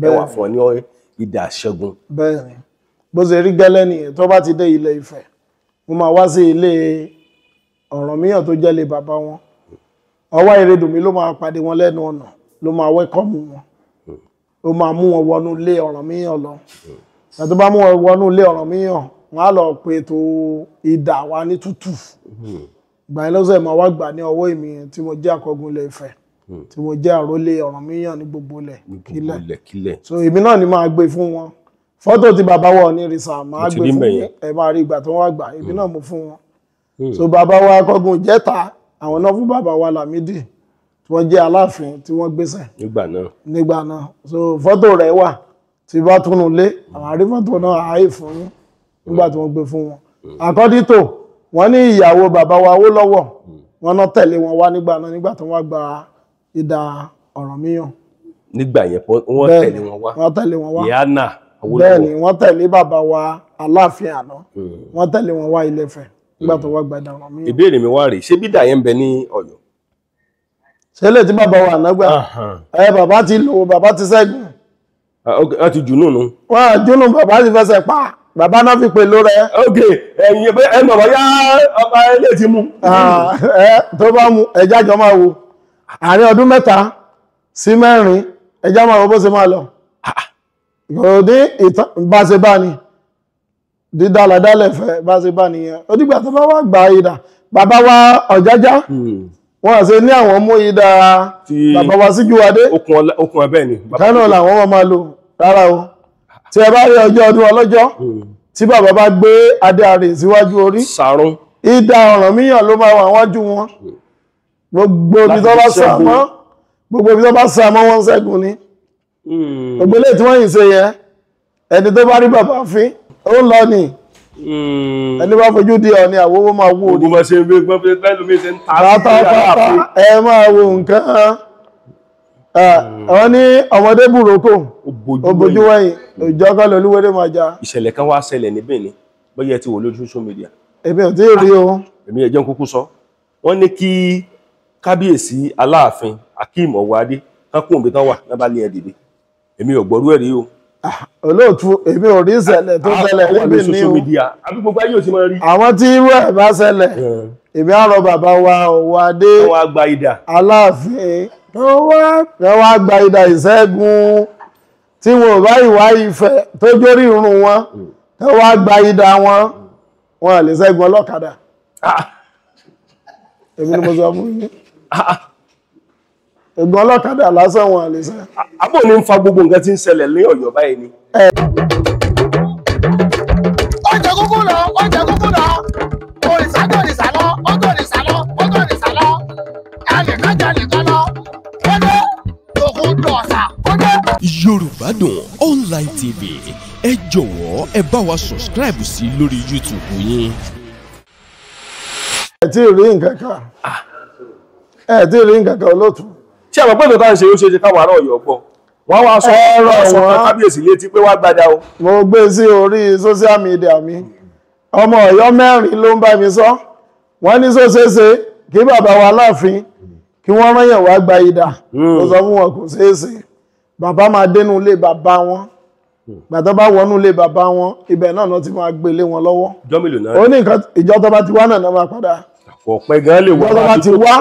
Ẹ wà fún ọ ní idà ṣẹ́gun. Bẹ́ẹ̀ ni, bó ṣe rí gẹ́lẹ́ nìyẹn. Tó bá ti dé Ilé Ifẹ̀, mo máa wá sí ilé Ọ̀rànmíyàn tó jẹ́ ilé bàbá wọn. Ọwá Ìrẹdùnmí ló máa pàdé wọn lẹ́nu ọ̀nà, ló máa wẹ́kọ̀mù wọn, ó máa mú wọn wọnú ilé Ọ̀rànmíyàn lọ. Ìgbà tó bá mú wọn wọnú ilé Ọ̀rànmíyàn, wọn á lọ pe ètò idà wa ní tútù. Ìgbà yẹn lọ́sẹ̀ máa wá gbà ní ọwọ́ èmi tí mo jẹ́ akọgun Ilé Ifẹ̀, tí mo jẹ́ àrólé Ọ̀rànmíyàn ní gbogbo ilẹ̀ kílẹ̀. So èmi náà ni máa gbé fún wọn. Fọ́tò tí bàbá wa Ọ̀nìrìsà máa gbé fún ẹ, máa rí ìgbà tó wá gbà, èmi náà mo fún wọn. So bàbá wa akọgun Ìjẹta, àwọn náà fún bàbá wa Lámídì tí wọ́n jẹ́ Aláàfin tí wọ́n gbéṣẹ̀ nígbà náà. So fọ́tò rẹ̀ wà tí bá túnú lé, àwọn àrí fọ́tò náà àáyè fún yín nígbà tí wọ́n gbé fún wọn. Àkọ́dítò wọ́n ní ìyàwó bàbá wa Awólọ́wọ̀, wọ́n náà tẹ̀lé wọn wá nígbà náà nígbà tí wọ́n gba idà Ọ̀rànmíyàn. Nígbà yẹn wọ́n tẹ̀lé wọn wá. Wọ́n tẹ̀lé wọn wá. Ìyáná Awólọ́wọ̀. Bẹ́ẹ̀ ni, wọ́n tẹ̀lé bàbá wa Aláàfin àná, wọ́n tẹ̀lé wọn wá Ilé Ifẹ̀ nígbà tó wá gba idà Ọ̀rànmíyàn. Ìbéèrè mi wá rèé, ṣé bídà yẹn ń bẹ ní Ọ̀yọ́? Ṣé lè tí bàbá wa àná gbà? Ẹ bàbá ti lò, bàbá ti ṣẹ́gun. Wọ́n ti jù nù. Wọ́n á jónú, bàbá ti fẹsẹ̀ pa, bàbá náà fi pè ló rẹ. Ok, ẹ̀yin ẹ mọ̀ bóyá ọba ilé ti mú. Ẹ tó bá mú, ẹja jọ máa wo àárín ọdún 3 sí 4, ẹja máa wo bó ṣe máa lọ. Kò ní ìtàn bá ṣe bá ni dídáládálẹ̀ fẹ́ bá ṣe bá nìyẹn. Ó dìgbà tó bá wà gba idà bàbá wa Ọ̀jájá, wọ́n ṣe ní àwọn mú idà bàbá wa Síjúwadé. Okùn abẹ́ ni. Kánò làwọn wọn máa lò. Rárá o, tí ẹ bá rí ọjọ́ ọdún ọlọ́jọ́ tí bàbá bá gbé adé àrè síwájú orí, sàrún, idà Ọ̀rànmíyàn ló máa wà wájú wọn. Gbogbo ibi tó bá sá mọ́, gbogbo ibi tó bá sá mọ́ wọn ṣẹ́gun ni. Gbogbo ilé tí wọ́n yìí ṣe yẹn, ẹni tó bá rí bàbá fín ó ń lọ ni. Ẹni bá fojú di Ọ̀ọ̀ni àwòwò máa wó ni. Gbogbo bá ṣe ń gbé pẹ́lú mi ṣe ń ta pátápátá. Ẹ máa wo nǹkan. Wọ́n ní ọmọdé burúkú ó bojú wẹ̀yìn, ìjọ kọ́ lolúwéré máa jà. Ìṣẹ̀lẹ̀ kan wá ṣẹlẹ̀ níbẹ̀ ni, bóyá ẹ ti wò lórí social media. Èmi ò tí ì rí o. Èmi ẹ jẹ́ n kúkú sọ. Wọ́n ní kí kábíyèsí Aláàfin Akeem Ọ̀wọ́adé kán kó òǹbí tán wà náà bá lé ẹ dìde. Èmi ò gbọ́rú ẹ̀ rí o. Olóòtú, èmi ò rí ìṣẹ̀lẹ̀ tó ṣẹlẹ̀ níbi ní o. Àbí gbogbo ayé ò ti máa rí. Àwọn tí irú ẹ̀ bá ṣẹlẹ̀, èmi á rọ bàbá wa Ọ̀wọ́adé Aláàfin tó wá gba idà ìṣẹ́gun, tí wọn ò bá ìwà Ifẹ̀ tó jórí irun wọn, tó wá gba idà wọn, wọn lè ṣẹ́gun ọlọ́kadà. Èmi ni mo sọ fún yín. Ẹ̀gbọ́n ọlọ́kadà lásán wọn lè ṣe. Àbò ní ń fa gbogbo nǹkan tí ń ṣẹlẹ̀ ní Ọ̀yọ́ báyìí ni. Ó jẹ kúkú lọ, ó jẹ kúkú lọ, òrìṣà tó òrìṣà lọ, ó tó òrìṣà lọ, ó tó òrìṣà lọ, ẹnìkan jẹ nìkan lọ, ó dé òkú dọ̀ọ̀sà, ó dé. Yorùbá Dùn Online TV, ẹ jọ̀wọ́ ẹ bá wa subscribe sí lórí YouTube yín. Ẹ tí ì rí nǹkan kan, ẹ tí ì rí nǹkan kan olóòtú. Ṣé àwọn pẹ̀lú tá à ń ṣe ó ṣe é ṣe káwọn ará Ọ̀yọ́ gbọ́? Wọ́n wá sọ ọ̀rọ̀ kábíyèsí létí pé wá gbadá o. Mo gbé sí orí social media mi, ọmọ Ọ̀yọ́ 4 ló ń bá mi sọ. Wọ́n ní sọ ṣeéṣe kí bàbá wa Aláàfin kí wọ́n rán yàn wá gba idà. Mo sọ fún wọn kò ṣeéṣe. Bàbá máa dénú ilé bàbá wọn. Gbàtọ́ bá wọnú ilé bàbá wọn, ibẹ̀ náà ló ti máa gbé lé wọn lọ́wọ́. Ìjọ mélòó náà? Ó ní nǹkan ìjọ tó bá ti wá náà náà máa padà. Ọ̀pẹ gan lè wọ́n bá ti wá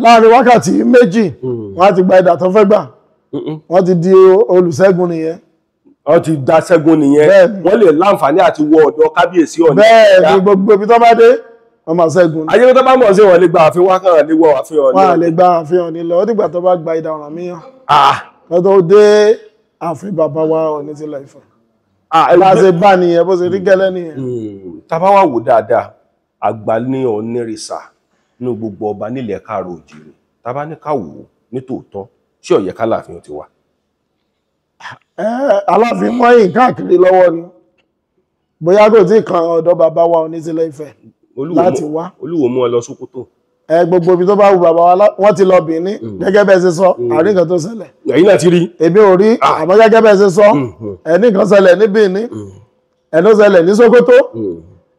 láàrin wákàtí 2, wọ́n á ti gba idà tó fẹ́ gbà. Wọ́n ti di olùṣẹ́gun nìyẹn. Wọ́n ti da ṣẹ́gun nìyẹn. Wọ́n lè láǹfààní àti wọ ọ̀dọ̀ kábíyèsí Ọ̀ọ̀ni. Bẹ́ẹ̀ ni, gbogbo ibi tó bá dé wọ́n máa ṣẹ́gun. Ayé tó bá mọ̀ sí wọn lè gba ààfin wákàn lè wọ ààfin Ọ̀ọ̀ni. Wọ́n á lè gba ààfin Ọ̀ọ̀ni lọ, ó dìgbà tó bá gba idà Ọ̀rànmíyàn. Wọ́n tó dé ààfin bàbá wa Ọ̀ọ̀ni ti lọ Ifẹ̀. Bá a ṣe bá nìyẹn, bó ṣe rí gẹ́lẹ́ nìyẹn. Tá bá wà wò dáadáa, àgbà ní Ọ̀nìrìsà nínú gbogbo ọba nílẹ̀ káàró òjìrì. Tá bá ní ká wò ó ní tòótọ́, ṣé ó yẹ k'Aláàfin ti wà? Aláàfin mọ́yìn káàkiri lọ́wọ́ ni. Bóyá kò tí kan ọ̀dọ̀ bàbá wa Ọ̀ọ̀ni tilẹ̀ Ifẹ̀ láti wá. Olúwo mú ẹ lọ Sókótó. Gbogbo ibi tó bá wù bàbá wa wọ́n ti lọ Bìíní gẹ́gẹ́ bẹ́ẹ̀ ṣe sọ, àrí nǹkan tó ṣẹlẹ̀. Ẹ̀yin náà ti rí. Èmi ò rí, àmọ́ gẹ́gẹ́ bẹ́ẹ̀ ṣe sọ, ẹni nǹkan ṣẹlẹ̀ ní Bìíní, ẹni ó ṣẹlẹ̀ ní Sókótó.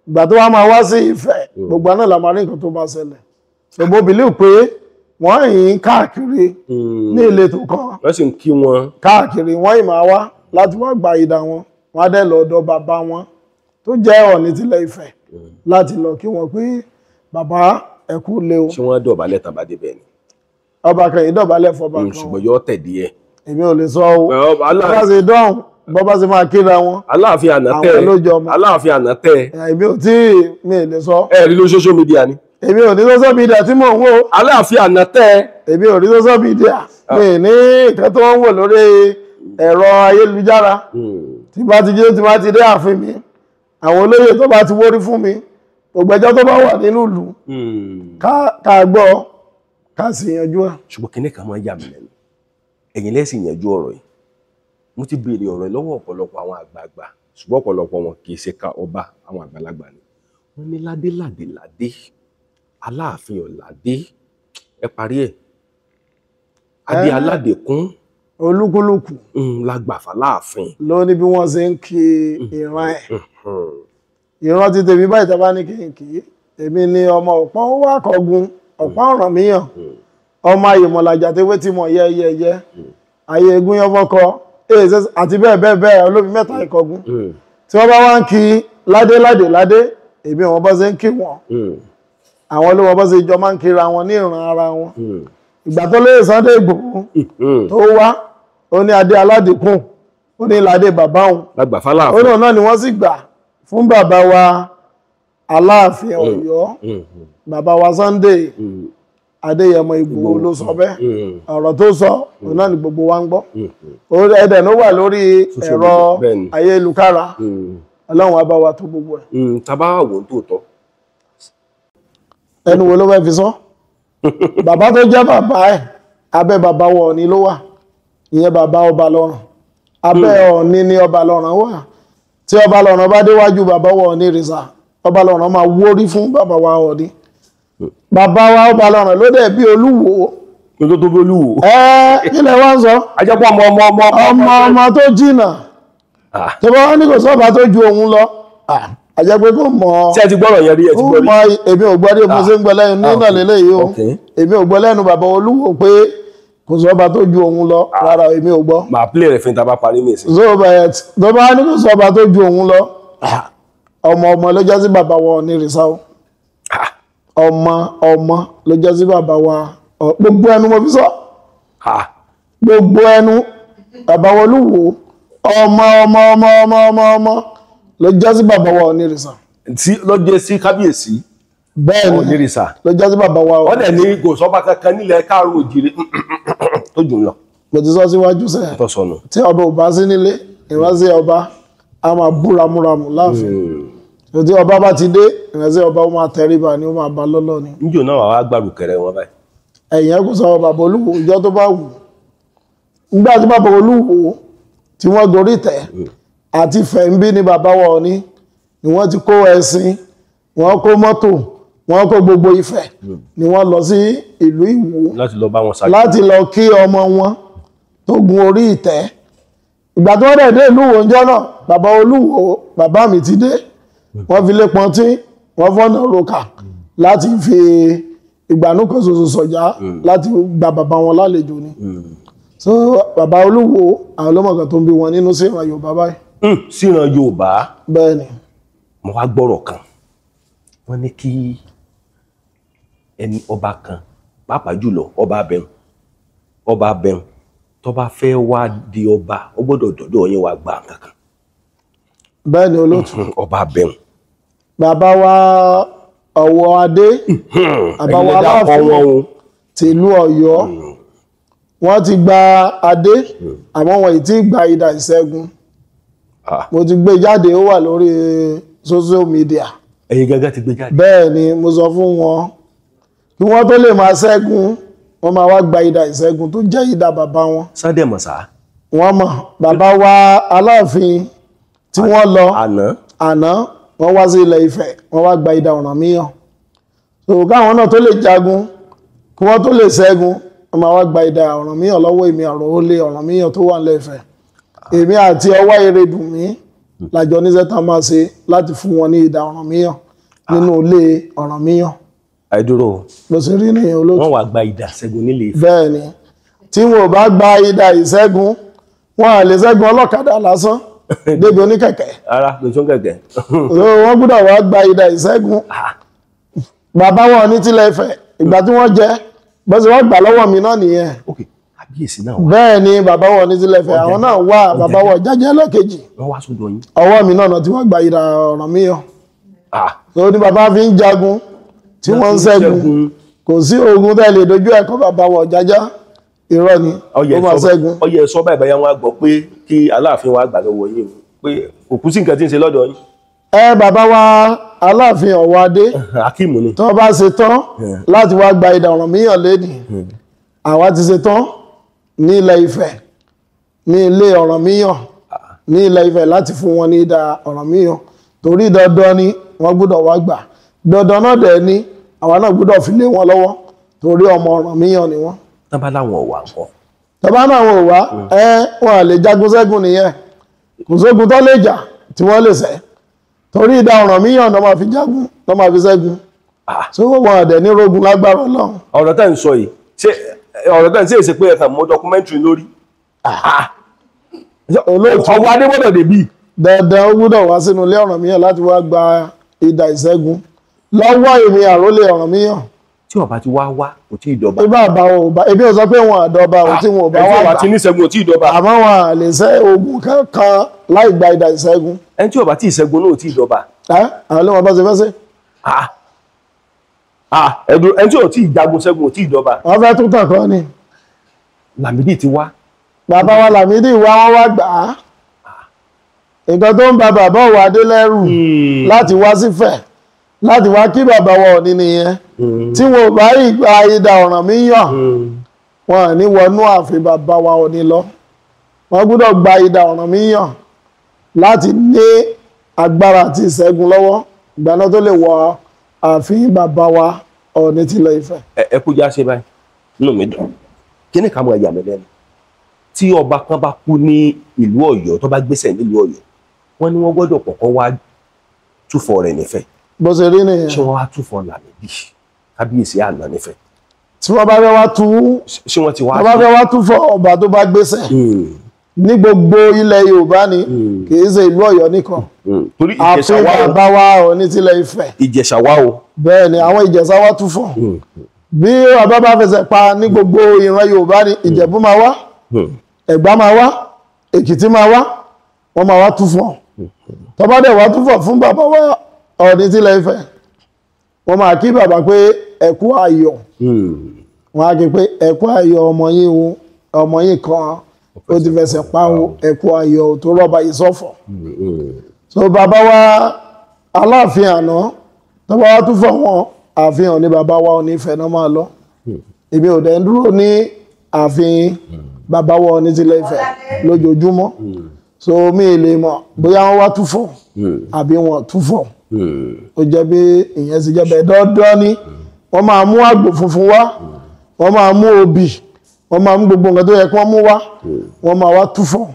Ìgbà tó wá máa wá sí Ifẹ̀, gbogbo àná la máa rí nǹkan tó máa ṣẹlẹ̀. So mo believe pé Wọ́n yìn káàkiri ní ìletò kan. Wọ́n sì ń kí wọn káàkiri. Wọ́n yìí máa wá láti wá gba idà wọn. Wọ́n á dẹ̀ lọ ọ̀dọ̀ bàbá wọn tó jẹ́ Ọọ̀ni tilẹ̀ Ifẹ̀ láti lọ kí wọn pé bàbá ẹ kú lé o. Ṣé wọ́n dọ̀bálẹ̀ tán bá débẹ̀ ni? Ọba kan yìí dọ̀bálẹ̀ fọba kan. Ṣùgbọ́n yóò tẹ̀ díẹ̀. Èmi ò lè sọ o. Bọ́bá ṣe dọ́hùn, bọ́bá ṣe máa kíra wọn. Aláàfin àná tẹ́. Àwọn lójó ọmọ. Aláàfin àná tẹ́. Èmi ò tí mi lè sọ. Ẹ rí lórí social media ni. Èmi ò ní social media tí mò ń wò. Aláàfin àná tẹ́. Èmi ò rí social media. Mi ní nǹkan tó ń wò lórí ẹ̀rọ ayélujára. Tí bá ti jẹ́ tí bá ti dé ààfin mi, àwọn olóyè tó bá ti wórí fún mi, gbogbo ẹjọ́ tó bá wà nínú ìlú ká gbọ́ ká sì yanjú ẹ̀. Ṣùgbọ́n kinní kan máa ń yà mí lẹ́nu, ẹ̀yin lẹ́sìn yanjú ọ̀rọ̀ yìí. Mo ti béèrè ọ̀rọ̀ yìí lọ́wọ́ ọ̀pọ̀lọpọ̀ àwọn àgbààgbà, ṣùgbọ́n ọ̀pọ̀lọpọ̀ wọn kì í ṣe ká ọba, àwọn àgbàlagbà ni. Wọ́n ní ládé ládé ládé, Aláàfin ọ̀ládé, ẹ parí ẹ̀, adé aládékún olúkúlùkù lágbàfà láàfin. Ló ní bí wọ́n ṣe ń kí ìran ẹ̀. Ìran ti tèmi báyìí tá bá ní kí n kì í, èmi ni ọmọ ọ̀pọ̀n wà kọ̀gun ọ̀pọ̀n Ọ̀rànmíyàn, ọmọ ayèmọ̀làjà tewé tí mọ̀ yẹ́yẹ́yẹ́, ayé egun yẹn fọ́kọ àti bẹ́ẹ̀ bẹ́ẹ̀ bẹ́ẹ̀, olómi mẹ́ta ìkọ̀gun. Tí wọ́n bá wá ń kí ládé ládé ládé, èmi wọn bá ṣe ń kí wọn, àwọn ló wọn bá ṣe jọ máa ń kíra wọn ní ìran ara wọn. Ìgbà tó lóye Sunday Igboho tó wá, ó ní adé aládìkún, ó ní ládé bàbá òun, ó náà náà ni wọ́n sì gbà fún bàbá wa Aláàfin Ọ̀yọ́, bàbá wa Sunday Adéyẹmọ Ìgbòho ló sọ bẹ́ẹ̀. Ọ̀rọ̀ tó sọ òun náà ni gbogbo wa ń gbọ́. Ẹ̀dẹ̀ ló wà lórí ẹ̀rọ ayélujára. Ọlọ́run á bá wa tó gbogbo ẹ̀. Tàbá wò ó tòótọ́. Ẹnu wo ló fẹ́ fi sọ? Bàbá tó jẹ́ bàbá ẹ̀, abẹ́ bàbá wa Ọọ̀ni ló wà. Ìyẹn bàbá ọba lọ́rùn. Abẹ́ Ọọ̀ni ni ọba lọ́rùn wà. Tí ọba lọ́rùn bá déwájú bàbá wa Ọọ̀ni rìsà, ọba lọ́rùn máa wórí fún bàbá wa Ọọ̀ni. Bàbá wa ọba lọ́rùn ló dẹ̀ bí Olúwo. Ló tó bí Olúwo. Ẹ kílẹ̀ wá ń sọ. Ajẹ́pọ̀ ọmọ ọmọ ọmọ ọmọ ọmọ tó jìnà. Tó bá wá ní kò sọ́ba tó ju òun lọ. Àjẹpẹ́ kò mọ̀. Ṣé ẹ ti gbọ́rọ̀ yẹn rí? Ẹ ti gbọ́ rí? Èmi ò gbọ́ rí, mo ṣe ń gbọ́ lẹ́nu nínà lélẹ́yìí o. Èmi ò gbọ́ lẹ́nu bàbá Olúwo pé kò sọ́ba tó ju òun lọ. Rárá, èmi ò gbọ́. Màá play rẹ̀ fún ìta bá parí ní ìsìn. Tó bá ní kò sọ́ba tó ju òun lọ, ọmọ ọmọ ló jẹ́ sí bàbá wa Ọọ̀ni rìsá o. Ọmọ ọmọ ló jẹ́ sí bàbá wa. Gbogbo ẹnu mo fi sọ. Gbogbo ẹnu bàbá wa Olúwo, ọmọ ọmọ ọmọ ọmọ ọmọ ọmọ ló jẹ́ sí bàbá wa Ọọ̀ni rìsá. Tí ló jẹ́ sí kábíyèsí. Bẹ́ẹ̀ ni Ọọ̀ni rìsá. Ló jẹ́ sí bàbá wa. Wọ́n dẹ̀ ní kò sọ́ba kankan nílẹ̀ káàró òjìrì tó jù lọ. Mo ti sọ síwájú sẹ́yìn. Tó sọnù. Tí ọba ò bá sí nílé, ìránṣẹ́ ọba a máa búramúramù láàfin. Tí ọba bá ti dé, ìránṣẹ́ ọba ó máa tẹríba ni, ó máa ba lọ́lọ́ ni. Níjò náà wàá gbàrú kẹrẹ wọn báyìí. Ẹ̀yìn ẹ̀kú sọ bàbá Olúwo ìjọ tó bá wù. Nígbà tí bàbá Olúwo tí wọ́n gorí tẹ̀ àti Fẹ̀ǹbí ni bàbá wa Ọọ̀ni ni wọ́n ti kó ẹṣin, wọ́n kó mọ́tò, wọ́n kó gbogbo Ifẹ̀ ni wọ́n lọ sí ìlú Ìwó láti lọ bá wọn ṣàjọ. Láti lọ kí ọmọ wọn tó gun orí ìtẹ́. Ìgbà tí wọ́n dẹ̀ dé ìlú Ìwó ńjọ́ náà, bàbá Olúwo bàbá mi ti dé, wọ́n fi lé pọntí, wọ́n fọ́nà roka láti fi ìgbànú kan ṣoṣo sọ̀já láti gba bàbá wọn lálejò ni. So bàbá Olúwo àwọn ọlọ́mọ̀gàn tó ń bí wọn nínú sí ìran Yorùbá báyìí. Síran Yorùbá. Bẹ́ẹ̀ ni. Mo wá gbọ́rọ̀ kan, wọ́n ní kí ẹni ọba kan, pàápàá jùlọ ọba abẹun, ọba abẹun tó bá fẹ́ wá di ọba, ó gbọ́dọ̀ dọ̀dọ̀ yín wá gba nǹkan kan. Bẹ́ẹ̀ ni olóòtú. Ọba abẹun. Bàbá wa Ọ̀wọ̀ Adé, bàbá wa Aláàfin tìlú Ọ̀yọ́, wọ́n ti gba adé, àmọ́ wọn ì tí gba idà ìṣẹ́gun. Mo ti gbé jáde, ó wà lórí social media. Ẹ̀yin gángan ti gbé jáde. Bẹ́ẹ̀ ni, mo sọ fún wọn kí wọ́n tó lè máa ṣẹ́gun, wọ́n máa wá gba idà ìṣẹ́gun tó jẹ́ idà bàbá wọn. Sunday mọ̀sá. Wọ́n mọ̀ bàbá wa Aláàfin tí wọ́n lọ àná, wọ́n wá sí ilẹ̀ Ifẹ̀, wọ́n wá gba idà Ọ̀rànmíyàn. So káwọn náà tó lè jagun, kí wọ́n tó lè ṣẹ́gun, wọ́n máa wá gba idà Ọ̀rànmíyàn lọ́wọ́ èmi àròólé Ọ̀rànmíyàn tó wà nílẹ̀ Ifẹ̀. Èmi àti Ọwá Erédùnmí lájọ níṣẹ́ tá a máa ṣe láti fún wọn ní idà Ọ̀rànmíyàn nínú ilé Ọ̀rànmíyàn. Àìdúró. Bó ṣe rí nìyẹn olóòtú. Wọ́n wá gba idà ìṣẹ́gun nílé Ifẹ̀. Bẹ́ẹ̀ ni, tí wọn ò bá gba idà ìṣẹ́gun, wọn à lè ṣẹ́gun ọlọ́kadà lásán débi oníkẹ̀kẹ́. Ara ló tún kẹ̀kẹ́. Wọ́n gbọ́dọ̀ wá gba idà ìṣẹ́gun. Bàbá wọn ní tilẹ̀ Ifẹ̀ ìgbà tí wọ́n jẹ bó ṣe wọ́n gbà lọ́wọ́ mi náà nìyẹn. Ok, kábíyèsí náà wà. Bẹ́ẹ̀ ni bàbá wọn ní tilẹ̀ Ifẹ̀ àwọn náà wà, bàbá wọn jẹ́jẹ́ lẹ́kejì. Wọ́n wá sọ́dọ̀ yín. Ọwọ́ mi náà tí wọ́n gba idà Ọ̀rànmíyàn. Tó ní bàbá fi ń jagun tí wọ́n ń ṣẹ́gun. Kò sí ogun tẹ́ lè dojú ẹ̀kọ́ bàbá wọn jájá, irọ́ ni, ó máa ṣẹ́gun. Ọyẹ sọ báyìí báyà wọn á gbọ́ pé kí Aláàfin wa gbà lọ́wọ́ yín o, pé kò kú sí nǹkan tí ń ṣe lọ́dọ̀ yín. Ẹ bàbá wa Aláàfin Ọ̀wọ́adé Akíìmù ni. tó bá ṣe tán láti wá gba idà Ọ̀rànmíyàn lẹ́nìí, àwa ti ṣe tán ní ilẹ̀ Ifẹ̀, ní ilé Ọ̀rànmíyàn ní ilẹ̀ Ifẹ̀ láti fún wọn ní idà Ọ̀rànmíyàn, torí dandan ni wọ́n gbọ́dọ̀ wá gbà, dandan náà dẹ̀ ni àwa náà gbọ́dọ̀ fi lé wọn lọ́wọ́, torí ọmọ Ọ̀rànmíyàn ni wọ́n. Tán bá láwọn ò wá ńkọ́? Tán bá láwọn ò wá, ẹ wọn à lè jagun ṣẹ́gun nìyẹn, kò sógun tó lè jà tí wọ́n lè ṣẹ́, torí idà Ọ̀rànmíyàn náà máa fi jagun, náà máa fi ṣẹ́gun. So wọn àdẹ̀ ní rogun lágbára Ọlọ́run. Ọ̀rọ̀ tá ń sọ yìí, ṣé ọ̀rọ̀ tá ń ṣe é ṣe pé ẹ̀ka mọ́ dọkumẹ́ntìrì lórí? Olóòtú Ọwọ́ adé gbọ́dọ̀ débí. Dandan ó gbọ́dọ̀ wá sínú ilé Ọ̀rànmíyàn láti wá gba idà ìṣẹ́gun lọ́wọ́ èmi àrólé Ọ̀rànmíyàn. Tí ọba ti wá wá kò tí ì dọba. Ibà bá wọn ò bá, ebi ò sọ pé wọn àdọba ò tí wọn ò bá wá Ẹni tí ọba gbà. ti ní ìṣẹ́gun ò tí ì dọba. Àmọ́ wọn à lè ṣẹ́ ogun kankan láì gba idà ìṣẹ́gun. Ẹni tí ọba tí ìṣẹ́gun náà ò tí ì dọba. Ẹ àwọn ló wọn bá ṣe fẹ́ ṣe. Ẹni tí ò tí ì jagun ṣẹ́gun ò tí ì dọba. Wọ́n fẹ́ tún tàn kọ́ ni. Lámídì ti wá. Bàbá wa Lámídì wá, wọ́n wá gbà á. Nǹkan tó ń ba bàbá Ọ̀wọ́adé lẹ́rù láti wá sífẹ̀ láti wá kí bàbá wa Ọọ̀ni nìyẹn. Tí wọn ò bá gba idà Ọ̀rànmíyàn, wọn à ní wọnú ààfin bàbá wa Ọọ̀ni lọ. Wọ́n gbọ́dọ̀ gba idà Ọ̀rànmíyàn láti ní agbára àti ìṣẹ́gun lọ́wọ́, ìgbà náà tó lè wọ ààfin bàbá wa Ọọ̀ni tilẹ̀ Ifẹ̀. Ẹ kú já ṣe báyìí, inú mi dùn. Kí ni ká mọ ẹ̀yà mi lẹ́nu? Tí ọba kan bá kú ní ìlú Ọ̀yọ́, tó bá gbéṣẹ̀ nílùú Ọ̀yọ́, wọ́n ní wọ́n gbọ́dọ̀ kọ́kọ́ wá túfọ̀ rẹ̀ nífẹ̀ẹ́. Bó ṣe rí nìyẹn. Ṣé wọ́n wá túfọ̀ Lámídì kábíyèsí àná nífẹ̀ẹ́? Tí wọ́n bá fẹ́ wá tú, Ṣé wọ́n ti wá? Wọ́n bá fẹ́ wá túfọ̀ ọba tó bá gbéṣẹ̀ ní gbogbo ilẹ̀ Yorùbá ni, kì í ṣe ìlú Ọ̀yọ́ nìkan. Torí Ìjẹ̀ṣà Ààfin wá o. bàbá wa Ọọ̀ni tilẹ̀ Ifẹ̀. Ìjẹ̀ṣà wá o. Bẹ́ẹ̀ ni àwọn Ìjẹ̀ṣà wá túfọ̀. Bí ọba bá fẹsẹ̀ pa ní gbogbo ìran Yorùbá ni, Ìjẹ̀bú máa wá, Ẹ̀gbá máa wá, Èkìtì máa wá, wọ́n máa wá túfọ̀. Tó bá dẹ̀ wá túfọ̀ fún bàbá wa Ọọ̀ni tilẹ̀ Ifẹ̀, wọ́n máa kí bàbá pé ẹ kú ayọ̀. Wọ́n á kí pé ẹ kú ayọ̀ ọmọ yín o, ọmọ yín kan ó ti fẹsẹ̀ pa o, ẹ kú ayọ̀ tó rọ́bà yìí sọ́fọ̀. So bàbá wa Aláàfin àná tó bá wá túfọ̀ wọn, ààfin Ọọ̀ni bàbá wa Ọọ̀ni Ifẹ̀ náà máa lọ. Èmi ò dẹ̀ ń dúró ní ààfin bàbá wa Ọọ̀ni tilẹ̀ Ifẹ̀ lójoojúmọ́. So mi lè mọ̀ bóyá wọ́n wá túfọ̀ àbí wọn túfọ̀. Ó jẹ́ bí ìyẹn sì jẹ́ bẹ́ẹ̀. Dandan ni wọ́n máa mú àgbò funfun wá, wọ́n máa mú obì, wọ́n máa mú gbogbo nǹkan tó yẹ kí wọ́n mú wá, wọ́n máa wá túfọ̀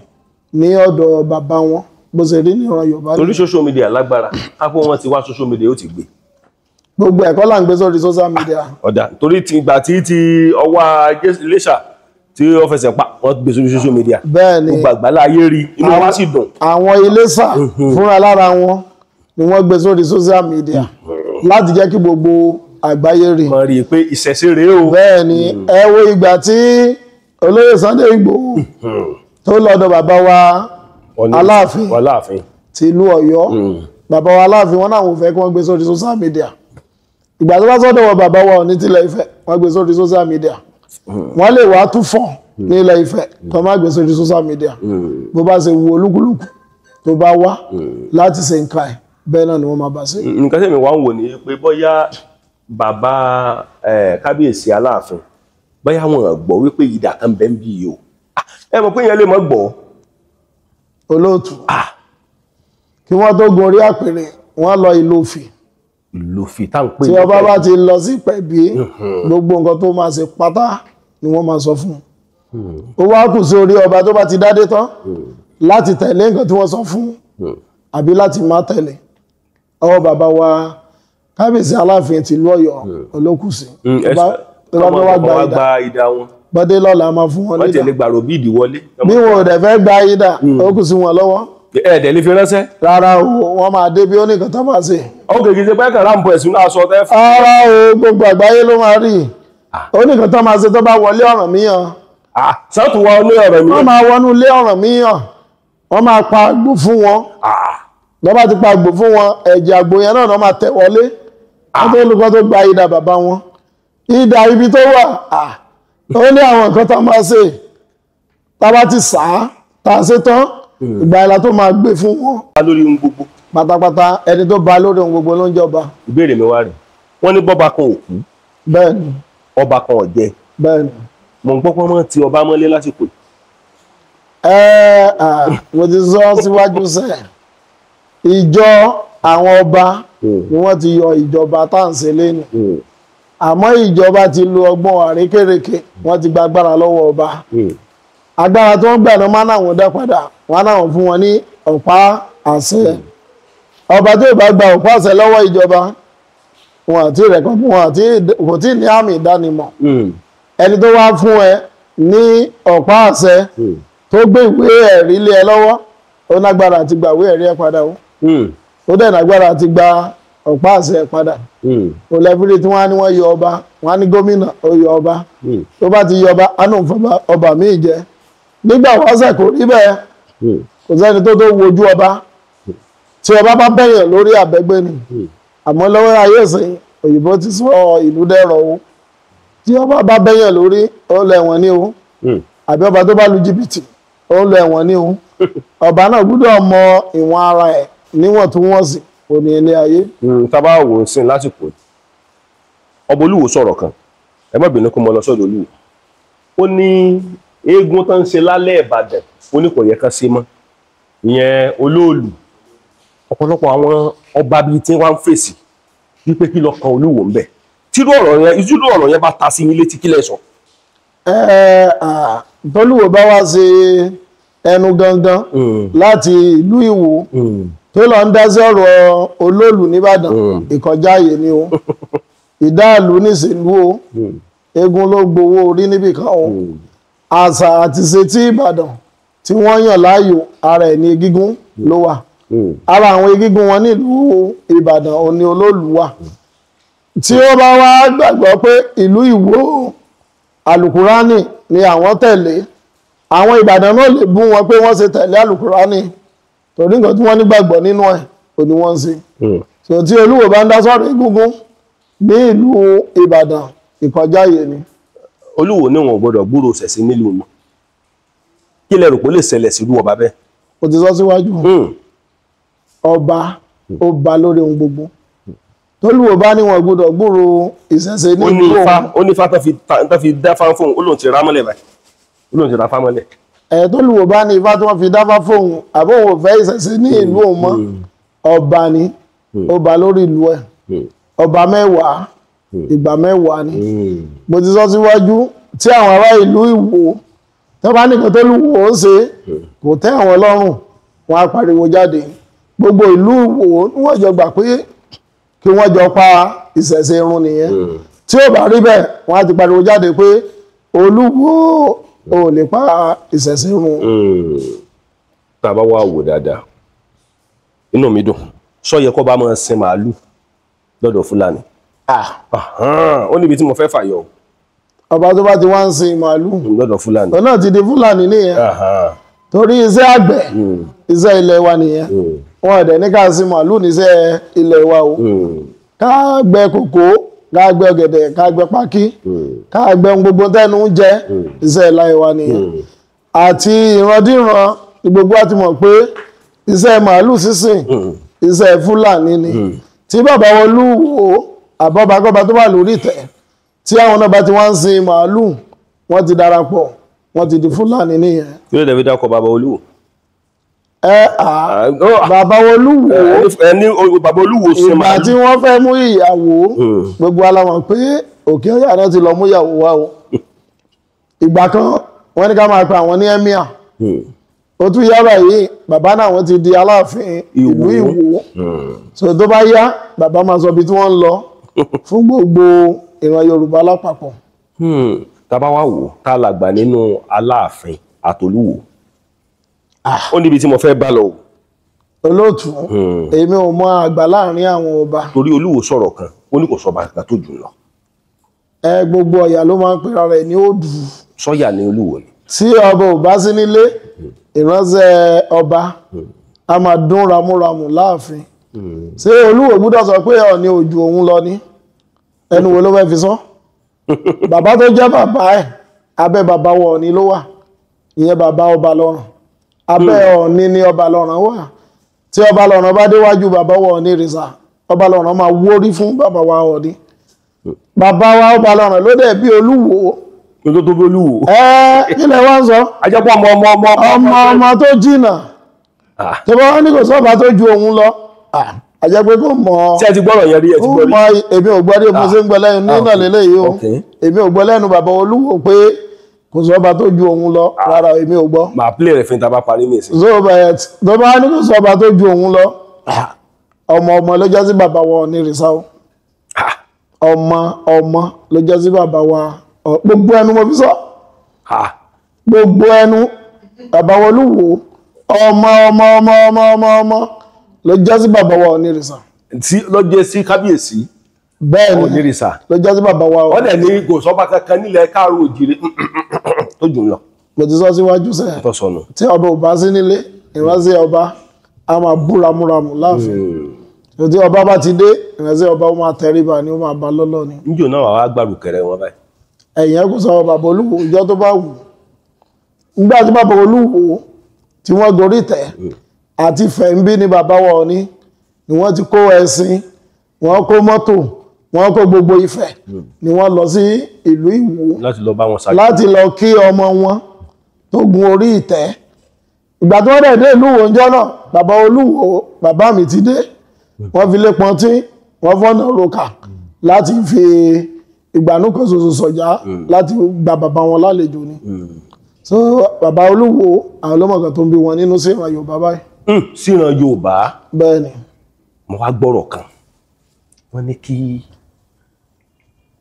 ní ọ̀dọ̀ bàbá wọn. Bó ṣe rí ní ìran Yorùbá. Torí social media lágbára, kápẹ́ wọn ti wá social media ó ti gbé. Gbogbo ẹ̀kọ́ là ń gbé sórí social media. Ọ̀dà torí ti ìgbà tí ti ọwọ́ Iléṣà tí ó fẹsẹ̀ pa, wọ́n gbé sórí social media. Bẹ́ẹ̀ ni. Gbogbo àgbàlá ayé rí, inú wa sì dùn. Àwọn Iléṣà fúnra lára wọn ni wọ́n gbé sórí social media láti jẹ́ kí gbogbo àgbáyé rí. Wọ́n rí i pé ìṣẹ̀ṣe rèé o. Bẹ́ẹ̀ ni, ẹ wo ìgbà tí olóyè Sunday Igboho tó lọ́dọ̀ bàbá wa Aláàfin Aláàfin ti ìlú Ọ̀yọ́. Bàbá wa Aláàfin wọn náà wọ́n fẹ́ kí wọ́n gbé sórí social media. Ìgbà tó bá sọ́dọ̀ wọ bàbá wa Ọọ̀ni tilẹ̀ Ifẹ̀, wọ́n gbé sórí social media. Wọ́n lè wá túfọ̀ ní ilẹ̀ Ifẹ̀ tó má gbé sórí social media. Bó bá ṣe wu olúkúlùkù tó bá wá láti ṣe nǹkan ẹ̀, bẹ́ẹ̀ náà ni wọ́n máa bá ṣe. Nǹkan tẹ̀mí wá ń wò ní pé bóyá bàbá kábíyèsí Aláàfin bóyá wọn gbọ́ wípé idà kan bẹ́ẹ̀ ń bí yìí o. Ẹ mọ̀ pé ìyẹn lè mọ̀ gbọ́. Olóòtú, kí wọ́n tó gun orí àpèrè, wọ́n lọ ìlú Òfì. Ìlú Òfì tá ń pè tí ọba bá ti lọ sí Ìpẹ̀bí, gbogbo nǹkan tó máa ṣe pátá ni wọ́n máa sọ fún un. Ó wá kù sí orí ọba tó bá ti dádé tán láti tẹ̀lé nǹkan tí wọ́n sọ fún àbí láti má tẹ̀lé. Ọwọ́ bàbá wa Kábíyèsí Aláàfin tìlú Ọ̀yọ́ olókùsí tó bá fẹ́ wá gba idà wọn bọ́dé lọ́la máa fún wọn wọ́n nídà. Tẹ̀lé gbàrò bí ìdíwọlé. Bí wọn ò dẹ̀ fẹ́ gba idà, ó kù sí wọn lọ́wọ́. Ẹ dẹ̀ lè fi ránṣẹ́. Rárá o, wọ́n máa dé bí ó ní nǹkan tó bá ṣe. Ó kèké ṣe pé kàrà ń bọ ẹ̀sùn náà sọ tẹ́ fún. Rárá o, gbogbo àgbáyé ló máa rí. Ó ní nǹkan tó máa ṣe tó bá wọlé Ọ̀rànmíyàn. Sọ́ọ̀tù wa ní Ọ̀rànmíyàn. Wọ́n máa wọnú ilé Ọ̀rànmíyàn, wọ́n máa pa àgbò fún wọn. Lọ́ bá ti pa àgbò fún wọn, ẹ̀jẹ̀ àgbò yẹn náà máa tẹ̀ wọlé. Wọ́n tó olùkọ́ tó gba idà bàbá wọn. Idà ibi tó wà, ó ní àwọn nǹkan tá máa ṣe. Tá bá ti sà á, tá a ṣe tán, ìgbà ìlà tó máa gbé fún wọn. Lórí ohun gbogbo. Pátápátá, ẹni tó ba lórí ohun gbogbo ló ń jọba. Ìbéèrè mi wá rè, wọ́n ní bọ́ba kan ò kú. Bẹ́ẹ̀ni. Ọba kan ò jẹ. Bẹ́ẹ̀ni. Mò ń gbọ́ pé wọ́n ti ọba mọ́lé lásìkò. Mo ti sọ síwájú sẹ́, ìjọ àwọn ọba ni wọ́n ti yọ ìjọba tá à ń ṣe lẹ́nu. Àmọ́ ìjọba ti lo ọgbọ́n àrékérekè, wọ́n ti gba agbára lọ́wọ́ ọba. Agbára tó ń gbà náà máa náwọn dá padà, wọ́n náwọn fún wọn ní ọ̀pá àṣẹ. Ọba tó bá gba ọ̀pá àṣẹ lọ́wọ́ ìjọba, wọn àti rẹ̀kọ́, wọn àti kò tí ní àmì ìdánimọ̀. Ẹni tó wá fún ẹ ní ọ̀pá àṣẹ tó gbé ìwé ẹ̀rí lé ẹ lọ́wọ́, ó nágbára àti gba ìwé ẹ̀rí ẹ padà o. Ó dẹ̀ nágbára àti gba ọ̀pá àṣẹ ẹ padà. Ó lẹ́fírí tí wọ́n á ní wọ́n yọ ọba, wọ́n á ní gómìnà ó yọ ọba. Tó bá ti yọ ọba, á nù fún ọba míì jẹ. Nígbà wáṣẹ̀ kò rí bẹ́ẹ̀, kò sẹ́ni tó tó wojú ọba. Tí ọba bá bẹ̀yàn lórí àbẹ́gbẹ́ ni. Àmọ́ lọ́wọ́ ayé ìsìn, òyìnbó ti sọ ìlú dẹ̀rọ̀ o. Tí ọba bá bẹ̀yàn lórí, ó lọ ẹ̀wọ̀n ní o. Àbí ọba tó bá lu jìbìtì, ó lọ ẹ̀wọ̀n ní o. Ọba náà gbúdọ̀ mọ ìwọ̀n ara ẹ̀ níwọ̀ntúnwọ̀nsì òní ilé ayé. Tá bá wò ó sìn lásìkò, ọba Olúwo sọ̀rọ̀ kan, ẹ má bínú kó mo lọ sọ́dọ̀ Olúwo. Ó ní eégún tó ń ṣe lálẹ́ Ìbàdàn, ó ní kò yẹ ká ṣe mọ́. Ìyẹn olóòlù. Ọ̀pọ̀lọpọ̀ àwọn ọba bíi tí wọ́n ń fèsì wípé kí lọ kan Olúwo ń bẹ̀. Tírú ọ̀rọ̀ yẹn bá ta sí yín létí, kí lẹ sọ? Tọ́lúwo bá wá ṣe ẹnu gangan láti ìlú Ìwó tó lọ ń dá sí ọ̀rọ̀ olóòlù nìbàdàn, ìkọjá ààyè ni o. Ìdáàlú nísìlú o, eégún ló gbowó orí níbìkan o. Àṣà àti ṣe tí Ìbàdàn tí wọ́n yàn láàyò, ara ẹ̀ ní egígún ló wà. Ara àwọn egígún wọn nílùú Ìbàdàn òní olóòlù wà. Tí ó bá wá gbàgbọ́ pé ìlú Ìwó alukurani ni àwọn tẹ̀lé, àwọn Ìbàdàn náà lè bú wọn pé wọ́n ṣe tẹ̀lé alukurani, torí nǹkan tí wọ́n nígbàgbọ́ nínú ẹ̀ ò ní wọ́n ń ṣe. So tí Olúwo bá ń dá sọ̀rọ̀ egúngún ní ìlú Ìbàdàn, ìkọjá ààyè ni. Olúwo ní wọn ò gbọdọ̀ gbúrò ṣẹ̀ṣẹ̀ nílùú wọn. Kí lẹ rò pé ó lè ṣẹlẹ̀ sí irú ọba bẹ́ẹ̀? Mo ti sọ síwájú, ọba ó ba lórí ohun gbogbo. Tolúwo bá ní wọn gbọ́dọ̀ gbúrò ìṣẹ̀ṣe ní ìlú òun. Ó ní ifá tó fi dá fáwọn fóun, ó lóun ti rá mọ́lẹ̀ báyìí. Ó lóun ti rá fámọ́lẹ̀. Tolúwo bá ní ifá tí wọ́n fi dáfá fóun, àbó òun ò fẹ́ ìṣẹ̀ṣe ní ìlú òun mọ́. Ọba ni, ó ba lórí ìlú ẹ̀. Ọba mẹ́wàá, ìgbà mẹ́wàá ni. Mo ti sọ síwájú, tí àwọn ará ìlú Ìwó tó bá nìkan Tolúwo ó ń ṣe kò tẹ́ àwọn lọ́rùn, wọn á pariwo jáde. Gbogbo ìlú Ìwó wọ́n jọ gbà pé kí wọ́n jọ pa ìṣẹ̀ṣe irun nìyẹn. Tí ó bá rí bẹ́ẹ̀, wọ́n á ti pariwo jáde pé Olúwo ò lè pa ìṣẹ̀ṣe irun. Tá a bá wá wò dáadáa, inú mi dùn. Sọ yẹ kó bá máa sin màálù lọ́dọ̀ Fúlàní. Ó níbi tí mo fẹ́ fàyọ. Ọba tó bá ti wá ń sin màálù lọ́dọ̀ Fúlàní, òun náà ti di Fúlàní nìyẹn. Torí iṣẹ́ àgbẹ̀, iṣẹ́ ilẹ̀ wa nìyẹn. Wọn dẹ̀ ní ká sin màálù níṣẹ́ ilẹ̀ wa o. Ká gbẹ́ kòkó, ká gbẹ́ ọ̀gẹ̀dẹ̀, ká gbẹ́ pákí, ká gbẹ́ ohun gbogbo tẹ́nu ń jẹ, iṣẹ́ ilẹ̀ wa nìyẹn. Àti ìrandíran gbogbo wa ti mọ̀ pé iṣẹ́ màálù sísìn iṣẹ́ Fúlàní ni. Tí bàbá wọn Olúwo àbọ̀bàkọ́ba tó wà lórí ìtẹ́, tí àwọn náà bá ti wá ń sin màálù, wọ́n ti darapọ̀, wọ́n ti di Fúlàní nìyẹn. Kí ló dé fi dákọ̀ bàbá Olúwo? Bàbá Olúwo, ẹni bàbá Olúwo ṣe ìgbà tí wọ́n fẹ́ mú ìyàwó, gbogbo ala mọ̀ pé Òkè Ọ̀yà náà ti lọ mú ìyàwó wá o. Ìgbà kan wọ́n ní ká máa pa àwọn ní emir. Ó tún yá báyìí, bàbá náà wọ́n ti di Aláàfin ìlú Ìwó. So tó bá yá, bàbá máa sọ ibi tí wọ́n ń lọ fún gbogbo ìran Yorùbá lápapọ̀. Tá bá wá wò tá a làgbà nínú Aláàfin àtOlúwo, ó níbi tí mo fẹ́ bá lọ o. Olóòtú, èmi ò mọ àgbà láàrin àwọn ọba. Torí Olúwo sọ̀rọ̀ kan, ó ní kò sọba kankan tó jù lọ. Ẹ gbogbo Ọ̀yà ló máa ń pera rẹ̀ ní òdù. Sọ́yà ni Olúwo ni. Tí ọba ò bá sí nílé, ìránṣẹ́ ọba a máa dún ramúramù láàfin. Ṣé Olúwo gbúdọ̀ sọ pé Ọọ̀ni ò ju òun lọ ní? Ẹnu wo ló fẹ́ fi sọ? Bàbá tó jẹ́ bàbá ẹ̀, abẹ́ bàbá wọ Ọọ̀ni ló wà, ìyẹn bàbá ọba lọ́rùn. Abẹ́ Ọọ̀ni ni ọba lọ́rùn wà. Tí ọba lọ́rùn bá déwájú bàbá wọ Ọọ̀ni rìsà, ọba lọ́rùn máa wórí fún bàbá wa Ọọ̀ni. Bàbá wa ọba lọ́rùn ló dẹ̀ bí Olúwo. Kí ló tó bí Olúwo? Ẹ kí lẹ wá ń sọ? Ajẹ́pọ̀ ọmọ ọmọ ọmọ ọmọ ọmọ tó jìnà. Tó bá wá ní kò sọ́ba tó ju òun lọ, àjẹ́ pé kò mọ̀. Ṣé ẹ ti gbọ́rọ̀ yẹn rí? Ẹ ti gbọ́ rí? Èmi ò gbọ́ rí, mo ṣe ń gbọ́ lẹ́nu nínà lélẹ́yìí o. Èmi ò gbọ́ lẹ́nu bàbá Olúwo pé kò sọ́ba tó ju òun lọ, rárá èmi ò gbọ́. Màá play rẹ̀ fún ta bá parí ní ìsìn. Tó bá ní kò sọ́ba tó ju òun lọ, ọmọ ọmọ ló jẹ́ sí bàbá wa Ọọ̀ni rìsá o. Ọmọ ọmọ ló jẹ́ sí bàbá wa, gbogbo ẹnu mo fi sọ. Gbogbo ẹnu bàbá wa Olúwo, ọmọ ọmọ ọmọ ọmọ ọmọ ọmọ ló jẹ́ sí bàbá wa Ọọ̀ni rìsá. Tí ló jẹ́ sí kábíyèsí. Bẹ́ẹ̀ ni, Ọọ̀ni rìsá. Ló jẹ́ sí bàbá wa. Wọ́n dẹ̀ ní kò sọ́ba kankan nílẹ̀ káàró òjìrè tó jù lọ. Mo ti sọ síwájú sẹ́yìn. Tó sọnù. Tí ọba ò bá sí nílé, ìránṣẹ́ ọba a máa bú ramúramù láàfin. Tí ọba bá ti dé, ìránṣẹ́ ọba ó máa tẹríba ni, ó máa ba lọ́lọ́ ni. Níjò náà wàá gbàrúkẹrẹ wọn báyìí. Ẹ̀yìn ẹ̀kú sọ bàbá Olúwo ìjọ tó bá wù. Nígbà tí bàbá Olúwo tí wọ́n gorí tẹ̀ àti Fẹ̀ǹbí ni bàbá wa Ọọ̀ni ni wọ́n ti kó ẹṣin, wọ́n kó mọ́tò, wọ́n kó gbogbo Ifẹ̀ ni wọ́n lọ sí ìlú Ìwó láti lọ bá wọn ṣàjọ, láti lọ kí ọmọ wọn tó gun orí ìtẹ́. Ìgbà tí wọ́n dẹ̀ dé ìlú Ìwó ńjọ́ náà, bàbá Olúwo bàbá mi ti dé, wọ́n fi lé pọntí, wọ́n fọ́nà roka láti fi ìgbànú kan ṣoṣo sọ̀já láti gba bàbá wọn lálejò ni. So bàbá Olúwo àwọn ọlọ́mọ̀gàn tó ń bí wọn nínú sí ìran Yorùbá báyìí. Síran Yorùbá. Bẹ́ẹ̀ ni. Mo wá gbọ́rọ̀ kan, wọ́n ní kí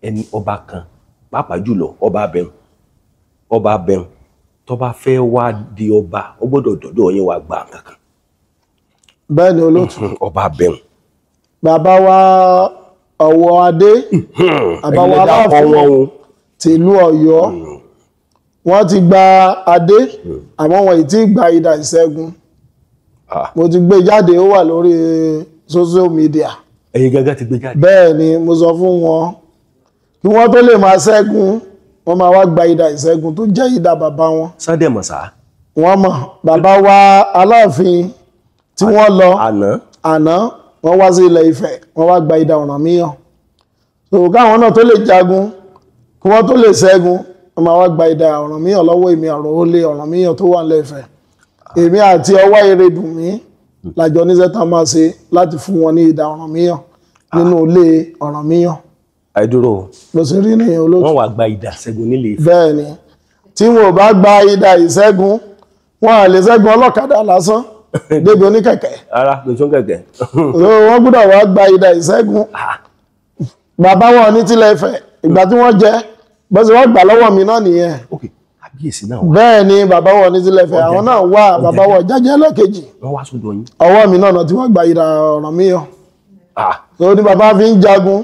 ẹni ọba kan, pàápàá jùlọ ọba abẹun, ọba abẹun tó bá fẹ́ wá di ọba, ó gbọ́dọ̀ dọ̀dọ̀ yín wá gba nǹkan kan. Bẹ́ẹ̀ ni olóòtú. Ọba abẹun. Bàbá wa Ọ̀wọ̀ Adé, bàbá wa Aláàfin tìlú Ọ̀yọ́, wọ́n ti gba adé, àmọ́ wọn ì tí gba idà ìṣẹ́gun. Mo ti gbé jáde, ó wà lórí social media. Ẹ̀yin gángan ti gbé jáde. Bẹ́ẹ̀ ni, mo sọ fún wọn kí wọ́n tó lè máa ṣẹ́gun, wọ́n máa wá gba idà ìṣẹ́gun tó jẹ́ idà bàbá wọn. Sunday mọ̀sá. Wọ́n mọ̀, bàbá wa Aláàfin tí wọ́n lọ àná, wọ́n wá sí ilẹ̀ Ifẹ̀, wọ́n wá gba idà Ọ̀rànmíyàn. So káwọn náà tó lè jagun, kí wọ́n tó lè ṣẹ́gun, wọ́n máa wá gba idà Ọ̀rànmíyàn lọ́wọ́ èmi àròlé Ọ̀rànmíyàn tó wà nílẹ̀ Ifẹ̀. Èmi àti Ọwá Erédùnmí lájọ níṣẹ́ tá a máa ṣe láti fún wọn ní idà Ọ̀rànmíyàn nínú ilé Ọ̀rànmíyàn. Àìdúró. Bó ṣe rí nìyẹn olóòtú. Wọ́n wá gba idà ìṣẹ́gun nílé Ifẹ̀. Bẹ́ẹ̀ ni, tí wọn ò bá gba idà ìṣẹ́gun, wọn à lè ṣẹ́gun ọlọ́kadà lásán débi oníkẹ̀kẹ́. Ara ló tún kẹ̀kẹ́. Wọ́n gbọ́dọ̀ wá gba idà ìṣẹ́gun. Bàbá wọn ní tilẹ̀ Ifẹ̀, ìgbà tí wọ́n jẹ, bó ṣe wọ́n gbà lọ́wọ́ mi náà nìyẹn. Kábíyèsí náà wà. Bẹ́ẹ̀ ni bàbá wọn ní tilẹ̀ Ifẹ̀, àwọn náà wà, bàbá wọn jẹ́jẹ́ lẹ́kejì. Wọ́n wá sọ́dọ̀ yín. Ọwọ́ mi náà tí wọ́n gba idà Ọ̀rànmíyàn. Tó ní bàbá fi ń jagun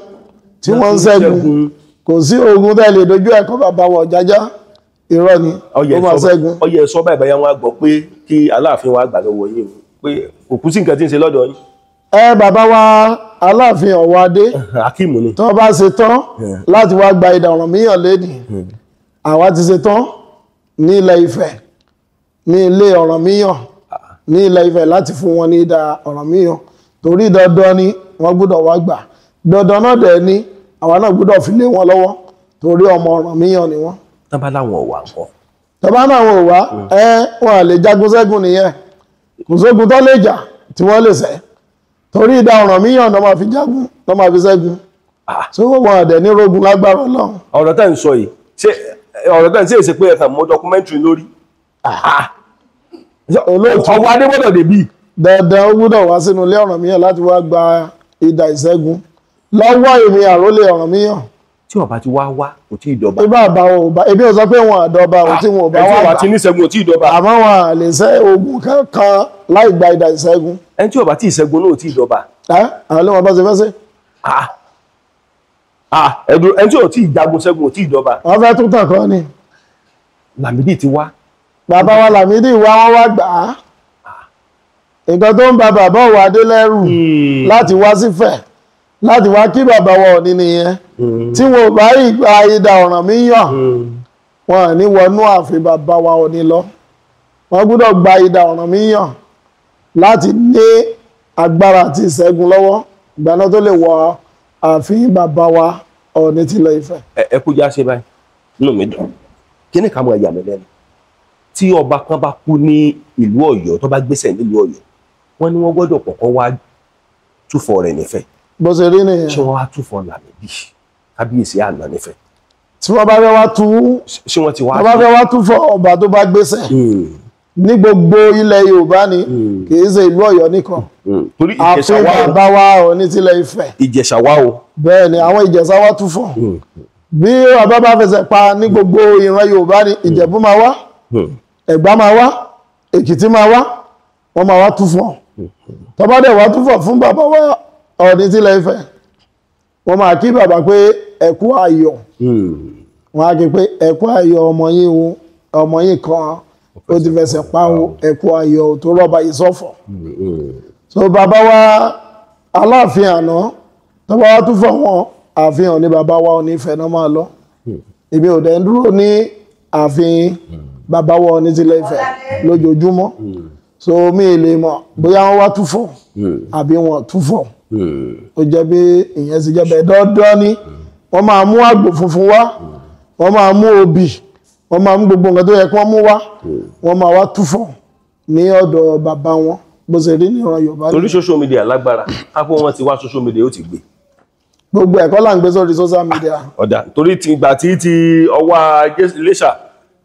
tí wọ́n ń ṣẹ́gun. Kò sí ogun tẹ́ lè dojú ẹ̀kọ́ bàbá wọn jájá, irọ́ ni, ó máa ṣẹ́gun. Ọyẹ sọ báyìí báyà wọn á gbọ́ pé kí Aláàfin wa gbà lọ́wọ́ yín pé kò kú sí nǹkan tí ń ṣe lọ́dọ̀ yín. Ẹ bàbá wa Aláàfin Ọ̀wọ̀ Adé Akíìmù ni. tó bá ṣe tán láti wá gba idà Ọ̀rànmíyàn lénìí, àwa ti ṣe tán ní ilẹ̀ Ifẹ̀, ní ilé Ọ̀rànmíyàn ní ilẹ̀ Ifẹ̀ láti fún wọn ní idà Ọ̀rànmíyàn, torí dandan ni wọ́n gbọ́dọ̀ wá gbà, dandan náà dẹ̀ ni àwa náà gbọ́dọ̀ fi lé wọn lọ́wọ́ torí ọmọ Ọ̀rànmíyàn ni wọ́n. Tán bá láwọn ò wá ńkọ́. Tán bá láwọn ò wá, ẹ wọn à lè jagun ṣẹ́gun nìyẹn, kò sógun tó lè jà tí wọ́n lè ṣẹ́, torí idà Ọ̀rànmíyàn náà máa fi jagun, náà máa fi ṣẹ́gun. So wọn àdẹ̀ ní rogun lágbára Ọlọ́run. Ọ̀rọ̀ tá ń sọ yìí, ṣé ọ̀rọ̀ tá ń ṣe èsì pé ẹ̀ka mọ́ dọkúmẹ́ntìrì lórí? Ọwọ́ Adé gbọ́dọ̀ débí. Dandan ó gbọ́dọ̀ wá sínú ilé Ọ̀rànmíyàn láti wá gba idà ìṣẹ́gun lọ́wọ́ èmi àrólé Ọ̀rànmíyàn. Tí ọba ti wá wá kò tí ì dọba. Ibà bá wọn ò bá, ebi ò sọ pé wọn àdọba ò tí wọn ò bá ẹni tí wá ọba gbà. ti ní ṣẹ́gun ò tí ì dọba. Àmọ́ wọn à lè ṣẹ́ ogun kankan láì gba idà ìṣẹ́gun. Ẹni tí ọba tí ì ṣẹ́gun náà ò tí ì dọba. Ẹ́ àwọn ló wọn bá ṣe fẹ́ ṣe. Ah. Ah, ẹni tí ò tí ì jagun ṣẹ́gun ò tí ì dọba. Wọ́n fẹ́ tún tàn kọ́ ni. Lámídì ti wá. Bàbá wa Lámídì wá, wọ́n wá gbà á. Nǹkan tó ń ba bàbá wa dé lẹ́rù láti wá sífẹ̀ láti wá kí bàbá wa Ọọ̀ni nìyẹn. Tí wọn ò bá gba idà Ọ̀rànmíyàn, wọn ò ní wọnú ààfin bàbá wa Ọọ̀ni lọ. Wọ́n gbọ́dọ̀ gba idà Ọ̀rànmíyàn láti ní agbára àti ìṣẹ́gun lọ́wọ́ ìgbà náà tó lè wọ ààfin bàbá wa Ọọ̀ni tilẹ̀ Ifẹ̀. Ẹ kú já ṣe báyìí, inú mi dùn. Kí ni ká mọ ẹ̀yà mi lẹ́nu? Tí ọba kan bá kú ní ìlú Ọ̀yọ́, tó bá gbéṣẹ̀ nílùú Ọ̀yọ́, wọ́n ní wọ́n gbọ́dọ̀ kọ́kọ́ wá túfọ̀ rẹ̀ nífẹ̀ẹ́. Bó ṣe rí nìyẹn. Ṣé wọ́n wá túfọ̀ Lámídì kábíyèsí àná nífẹ̀ẹ́? Tí wọ́n bá fẹ́ wá tú, Ṣé wọ́n ti wá? wọ́n bá fẹ́ wá túfọ̀ ọba tó bá gbéṣẹ̀ ní gbogbo ilẹ̀ Yorùbá ni, kì í ṣe ìlú Ọ̀yọ́ nìkan. Torí Ìjẹ̀ṣà Ààfin wá o. bàbá wa Ọọ̀ni tilẹ̀ Ifẹ̀. Ìjẹ̀ṣà wá o. Bẹ́ẹ̀ ni àwọn Ìjẹ̀ṣà wá túfọ̀. Bí ọba bá fẹsẹ̀ pa ní gbogbo ìran Yorùbá ni, Ìjẹ̀bú máa wá, Ẹ̀gbá máa wá, Èkìtì máa wá, wọ́n máa wá túfọ̀. Tó bá dẹ̀ wá túfọ̀ fún bàbá wa Ọọ̀ni tilẹ̀ Ifẹ̀, wọ́n máa kí bàbá pé ẹ kú ayọ̀. Wọ́n á kí pé ẹ kú ayọ̀ ọmọ yín o, ọmọ yín kan ó ti fẹsẹ̀ pa o, ẹ kú ayọ̀ tó rọ́bà yìí sọ́fọ̀. So bàbá wa Aláàfin àná tó bá wá túfọ̀ wọn, ààfin Ọọ̀ni bàbá wa Ọọ̀ni Ifẹ̀ náà máa lọ. Èmi ò dẹ̀ ń dúró ní ààfin bàbá wa Ọọ̀ni tilẹ̀ Ifẹ̀ lójoojúmọ́. So mi lè mọ̀ bóyá wọ́n wá túfọ̀ àbí wọn túfọ̀. Ó jẹ́ bí ìyẹn sì jẹ́ bẹ́ẹ̀. Dandan ni wọ́n máa mú àgbò funfun wá, wọ́n máa mú obì, wọ́n máa mú gbogbo nǹkan tó yẹ kí wọ́n mú wá, wọ́n máa wá túfọ̀ ní ọ̀dọ̀ bàbá wọn. Bó ṣe rí ní ìran Yorùbá Torí nìyẹn. social media lágbára, kápẹ́ wọn ti wá social media ó ti gbé. Gbogbo ẹ̀kọ́ là ń gbé sórí social media. Ọ̀dà torí ti ìgbà tí ti ọwọ́ Iléṣà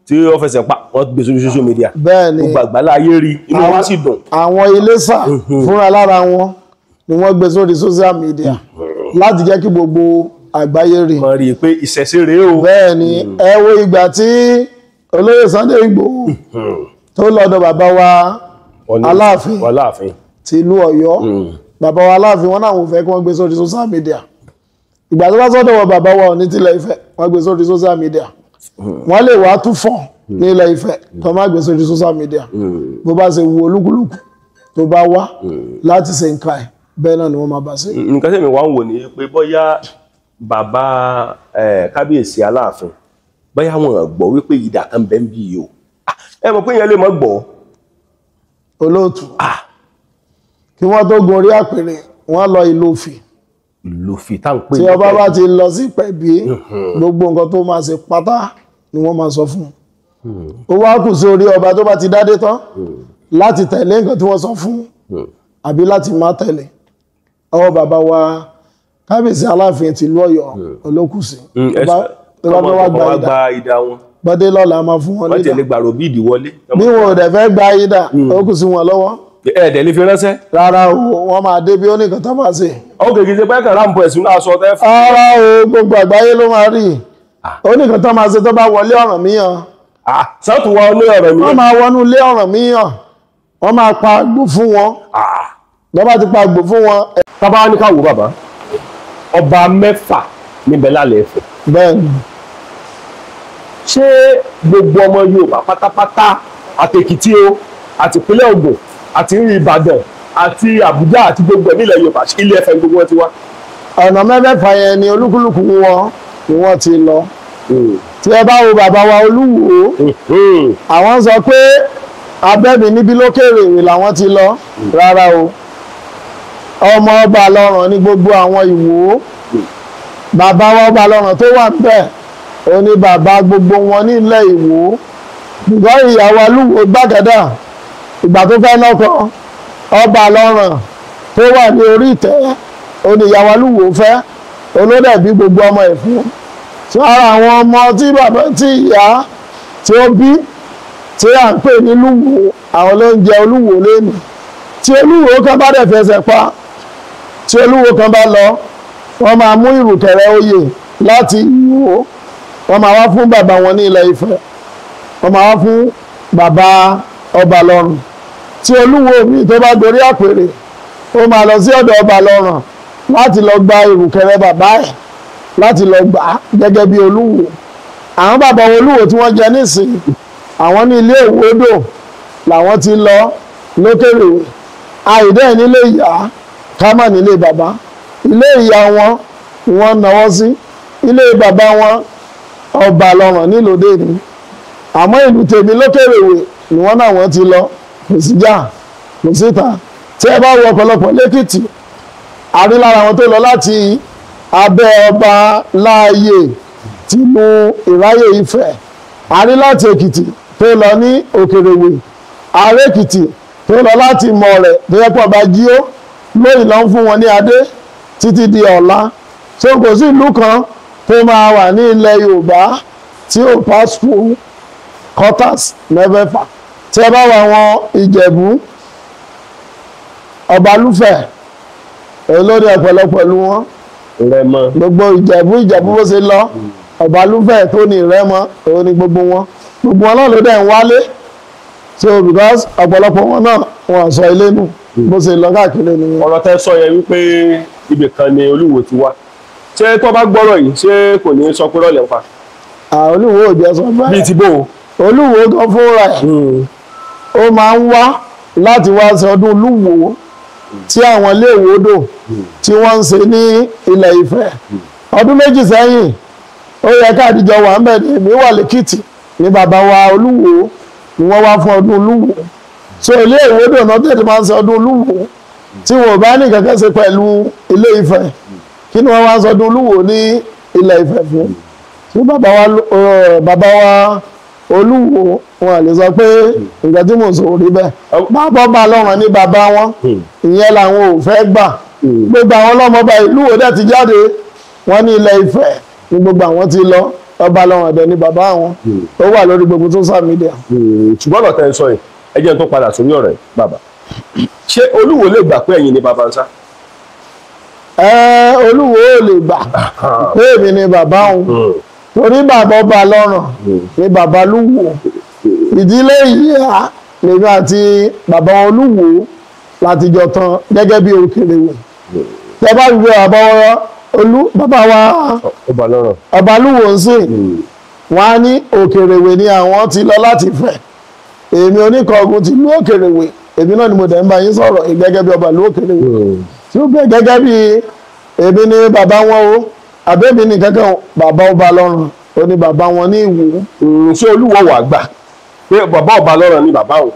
tí ó fẹsẹ̀ pa, wọ́n gbé sórí social media. Bẹ́ẹ̀ ni. Gbogbo àgbàlá ayé rí, inú wa sì dùn. Àwọn Iléṣà fúnra lára wọn ni wọ́n gbé sórí social media láti jẹ́ kí gbogbo àgbáyé rí. Wọ́n rí i pé ìṣẹ̀ṣe rèé o. Bẹ́ẹ̀ ni, ẹ wo ìgbà tí olóyè Sunday Igboho tó lọ́dọ̀ bàbá wa Aláàfin Aláàfin ti ìlú Ọ̀yọ́. Bàbá wa Aláàfin wọn náà wọ́n fẹ́ kí wọ́n gbé sórí social media. Ìgbà tó bá sọ́dọ̀ wọ bàbá wa Ọọ̀ni tilẹ̀ Ifẹ̀, wọ́n gbé sórí social media. Wọ́n lè wá túfọ̀ ní ilẹ̀ Ifẹ̀ tó má gbé sórí social media. Bó bá ṣe wu olúkúlùkù tó bá wá láti ṣe nǹkan ẹ̀, bẹ́ẹ̀ náà ni wọ́n máa bá ṣe. Nǹkan tẹ̀mí wá ń wò ní pé bóyá bàbá kábíyèsí Aláàfin bóyá wọn gbọ́ wípé idà kan bẹ́ẹ̀ ń bí yìí o. Ẹ mọ̀ pé ìyẹn lè mọ̀ gbọ́. Olóòtú, kí wọ́n tó gun orí àpèrè, wọ́n lọ ìlú Òfì. Ìlú Òfì tá ń pè Tí ọba bá ti lọ sí Ìpẹ̀bí, gbogbo nǹkan tó máa ṣe pátá ni wọ́n máa sọ fún un. Ó wá kù sí orí ọba tó bá ti dádé tán láti tẹ̀lé nǹkan tí wọ́n sọ fún àbí láti má tẹ̀lé. Ọwọ́ bàbá wa kábíyèsí Aláàfin tìlú Ọ̀yọ́ olókùsí tó bá fẹ́ wá gba idà wọn. Bọ́dé lọ́la máa fún wọn Wọ́n nídà. tẹ̀lé gbàrò bí ìdíwọlé. Bí wọn ò dẹ̀ fẹ́ gba idà, ó kù sí wọn lọ́wọ́. Ẹ̀ẹ́dẹ̀ lè fi ránṣẹ́. Rárá o, wọ́n máa dé bí ó ní nǹkan tó máa ṣe. Ó kèké ṣe pé kàn ráǹpọ̀ ẹ̀sùn náà sọ tẹ́ fún. Rárá o, gbogbo àgbáyé ló máa rí. Ó ní nǹkan tó máa ṣe tó bá wọlé Ọ̀rànmíyàn. Sọ́ọ̀tù wa ní Ọ̀rànmíyàn. Wọ́n máa wọnú ilé Ọ̀rànmíyàn, wọ́n máa pa àgbò fún wọn. Lọ́ bá ti pa àgbò fún wọn. Tábà ní ká wò bàbá, ọba mẹ́fà níbẹ̀ lálẹ́ Ifẹ̀. Bẹ́ẹ̀ni. Ṣé gbogbo ọmọ Yorùbá pátápátá, àtèkìtì o, àtìpínlẹ̀ Ògùn, àti Ìbàdàn, àti Àbújá, àti gbogbo ẹ̀ nílẹ̀ Yorùbá, Ilé Ifẹ̀ gbogbo wọn ti wá? Ọ̀nà mẹ́fẹ̀ẹ̀fà yẹn ni olúkúlùkù wọn ni wọ́n ti lọ. Tí ẹ bá wo bàbá wa Olúwo, àwọn sọ pé abẹ́mi níbi lókèrè ìwé làwọn ti lọ. Rárá o, ọmọ ọba lọ́ràn ní gbogbo àwọn Ìwó. Bàbá wa ọba lọ́ràn tó wà níbẹ̀ ó ní bàbá gbogbo wọn nílẹ̀ Ìwó. Ṣùgbọ́n ìyàwó Olúwo Gbàgádà, ìgbà tó fẹ́ lọ́kọ, ọba lọ́ràn tó wà ní orí ìtẹ́ ó ní ìyàwó Olúwo fẹ́, olódẹ̀bí gbogbo ọmọ ẹ̀ fún. Tí ara àwọn ọmọ tí bàbá tí ìyá tí ó bí tí à ń pè ní Lúwo, àwọn ló ń jẹ Olúwo lẹ́nu. Tí Olúwo kan bá dẹ̀ fẹsẹ̀ pa, Tí olúwo kan bá lọ, wọ́n máa mú ìrùkẹ̀rẹ̀ oyè láti Ìwó, wọ́n máa wá fún bàbá wọn ní ilẹ̀ Ifẹ̀, wọ́n máa wá fún bàbá ọba lọ́rùn. Tí olúwo mi tó bá gorí àpèrè, ó máa lọ sí ọ̀dọ̀ ọba lọ́rùn láti lọ gba ìrùkẹ̀rẹ̀ bàbá ẹ̀, láti lọ gbà á gẹ́gẹ́ bí olúwo. Àwọn bàbá olúwo tí wọ́n jẹ nísìnyí, àwọn ní ilé Ìwódò làwọn ti lọ lókèrè. Àìdẹ́ nílé ìyá ká má nílé bàbá. Ilé ìyá wọn wọ́n náwó sí, ilé bàbá wọn ọba lọ́rùn nílòdè ni. Àmọ́ ìlú tèmi lókèrèwé ni wọ́n náà wọ́n ti lọ, kò sí jà, kò síta. Tí ẹ bá wo ọ̀pọ̀lọpọ̀ lẹ́kìtì, a rí lára wọn tó lọ láti abẹ́ ọba láàyè tìlú Ìráyè Ifẹ̀, a rí láti Èkìtì tó lọ ní Òkèrèwé, a rí Èkìtì tó lọ láti Mọ̀rẹ̀ tó yẹ pọ̀ bá jíó lóyìn lọ ń fún wọn ní adé títí di ọ̀la. So kò sí ìlú kan tó máa wà ní ilẹ̀ Yorùbá tí ó pass through quarters mẹ́fẹ̀ẹ̀fà. Tí ẹ bá wà wọn Ìjẹ̀bú, Ọbalúfẹ̀ olórí ọ̀pọ̀lọpọ̀ ìlú wọn, Rẹ́mọ, gbogbo Ìjẹ̀bú Ìjẹ̀bú bó ṣe lọ, Ọbalúfẹ̀ tó ní Rẹ́mọ òun ni gbogbo wọn, gbogbo wọn náà ló dẹ̀ ń wálé. So because ọ̀pọ̀lọpọ̀ wọn náà wọn sọ ilé nù bó ṣe lọ káàkiri nìyẹn. Ọ̀rọ̀ tẹ́ sọ yẹn wípé ibì kan ni olúwo ti wá, ṣé tó bá gbọ́rọ̀ yìí ṣé kò ní sọ pé rọ̀lẹ́ ń pa? Olúwo ò jẹ́ sọ bẹ́ẹ̀. Bíi ti bó o. Olúwo gan fúnra ẹ̀ ó máa ń wá láti wá ṣe ọdún olúwo tí àwọn ilé Ìwódò tí wọ́n ń ṣe ní ilẹ̀ Ifẹ̀. Ọdún 2 sẹ́yìn ó yẹ káàdìjọ wà ń bẹ̀ ní èmi wà lẹ́kìtì ní bàbá wa olúwo ni wọ́n wá fún ọdún olúwo. So ilé Ìwódò náà tètè máa ń ṣe ọdún olúwo tí wọn ò bá ní kankan ṣe pẹ̀lú ilé Ifẹ̀. Kí ni wọ́n wá ń ṣe ọdún olúwo ní ilẹ̀ Ifẹ̀ fún? Tí bàbá wa olúwo wọn lè sọ pé nǹkan tí mò ń sọ rí bẹ́ẹ̀. Bàbá ọba lọ́rùn ní bàbá wọn, ìyẹn làwọn ò fẹ́ gbà. Gbogbo àwọn ọlọ́mọba ìlú wo dẹ̀ ti jáde, wọ́n ní ilẹ̀ Ifẹ̀ ní gbogbo àwọn ti lọ, ọba lọ́rùn ẹ̀dẹ̀ ní bàbá wọn. Ó wà lórí gbogbo social media. Ṣùgbọ́n ọ̀rọ̀ tẹ́ ń sọ yìí, ẹ jẹ́ n tó padà sórí ọ̀rọ̀ yìí bàbá. Ṣé olúwo lè gbà pé ẹ̀yin ni bàbá ń sá? Olúwo ò lè gbà pé èmi ni bàbá òun, torí bàbá ọba lọ́rùn ni bàbá lúwo. Ìdílé ìyá lèmi àti bàbá olúwo láti jọ tán gẹ́gẹ́ bí Òkèrèwé. Tẹ bá gbé bàbá wa ọba lúwo ń sìn, wọ́n á ní Òkèrèwé ni àwọn ti lọ láti Ifẹ̀. Èmi oníkọ̀ọ̀gùn ti lú Òkèrèwé, èmi náà ni mo dẹ̀ ń bá yín sọ̀rọ̀ gẹ́gẹ́ bí ọba lú Òkèrèwé. Tí ó bẹ̀ gẹ́gẹ́ bí èmi ni bàbá wọn o, àbẹ́mi ní kankan, bàbá ọba lọ́rùn ó ní bàbá wọn ní Ìwó. Ṣé olúwo wà gbà pé bàbá ọba lọ́rùn ni bàbá òun?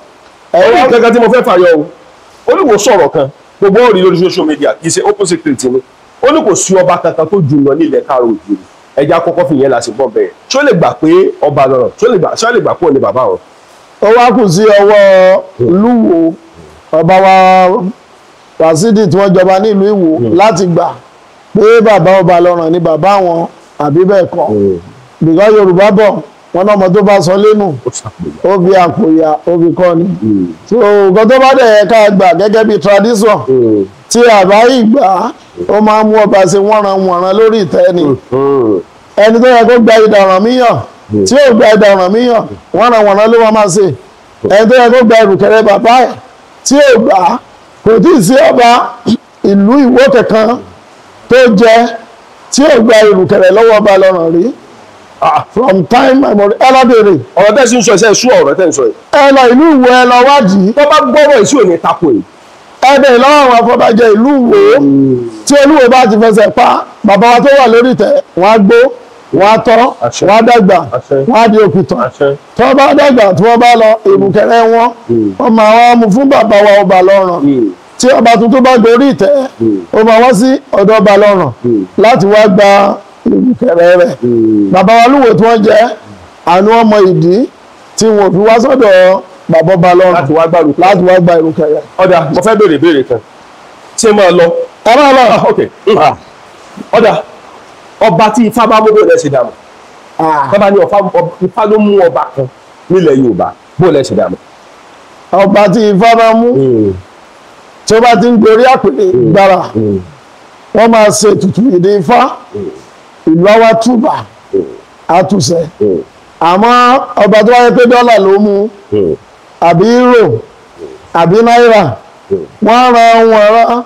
Ẹ̀rọ kankan tí mo fẹ́ fàyọ o, olúwo sọ̀rọ̀ kan gbogbo orí lórí social media, kì í ṣe open secret ni. Ó ní kò sí ọba kankan tó jù lọ nílẹ̀ káàró òjìrì. Ẹja kọ́kọ́ fi yẹn lásìkò bẹ́ẹ̀. Ṣó lè gbà pé ọba lọ́rùn? Ṣó lè gbà pé òun ni bàbá òun? Ó wá kù sí ọwọ́ lúwo ọba wa Rasidi tí wọ́n jọba nílùú Ìwó láti gbà pé bàbá ọba lọ́rùn ni bàbá wọn àbí bẹ́ẹ̀ kọ́. Bìkọ́ Yorùbá bọ̀ wọ́n náà ọmọ tó bá sọ lẹ́nu ó fi àpòyà ó fi kọ́ ni. So nǹkan tó bá dẹ̀ yẹ ká gbà gẹ́gẹ́ bí tradition tí àbá ìgbà ó máa ń mú ọba ṣe wọ́nranwọ̀nran lórí ìtẹ́ ni. Ẹni tó yẹ kó gba idà Ọ̀rànmíyàn tí ó gba idà Ọ̀rànmíyàn wọ́nranwọ̀nran ló máa ṣe. Ẹni tó yẹ kó gba ìrùkẹ̀rẹ̀ bàbá ẹ̀ tí ó gbà, kò tí ì sí ọba ìlú Ìwó kankan tó jẹ tí ó gba ìrùkẹ̀rẹ̀ lọ́wọ́ ọba lọ́rùn rí. From time memory. Ẹ lọ bèrè. Ọ̀rọ̀ tẹ́ sí ń sọ iṣẹ́ ìṣú ọ̀rọ̀ tẹ́ ń sọ yìí. Ẹ lọ ìlú Ìwó, ẹ lọ wádìí. Tó bá gbọ́rọ̀ ìṣú ò ní tako yìí. Ẹ bèrè lọ́wọ́ àwọn afọbajẹ ìlú Ìwó. Tí olúwo bá ti fẹsẹ̀ pa bàbá wa tó wà lórí ìtẹ́, wọ́n á gbó, wọ́n á tọ́, wọ́n á dàgbà, wọ́n á di òkìtàn. Tó bá dàgbà tí wọ́n bá lọ ìrùkẹ̀rẹ̀ wọn, wọ́n máa wá mú fún bàbá wa ọba lọ́rùn. Tí ọba tuntun bá gorí ìtẹ́, ó máa wá sí ọ̀dọ̀ ọba lọ́rùn láti wá gba ìrùkẹ̀rẹ̀ rẹ̀. Bàbá wa lúwo tí wọ́n jẹ́ àánú ọmọ ìdí tí wọn ò fi wá sọ́dọ̀ bàbá ọba lọ́rùn láti wá gba ìrùkẹ̀rẹ̀. Ọ̀dà mo fẹ́ béèrè ìbéèrè kan, ṣé máa lọ? Ẹ máa lọ. Ọ̀dà ọba tí ifá bá mú bó lẹ́ ṣe dààmú? Bàbá ní ifá ló mú ọba kan nílẹ̀ Yorùbá, bó lẹ́ ṣe dààmú? Ọba tí ifá bá mú tí ó bá ti ń gorí àpèrè gbára Wọ́n máa ṣe ètùtù ìdè Ifá, ìlú àwa túbà àtúnṣe. Àmọ́ ọba tó wáyé pé dọ́là ló mú àbí euro àbí náírà, wọ́n ran wọn rán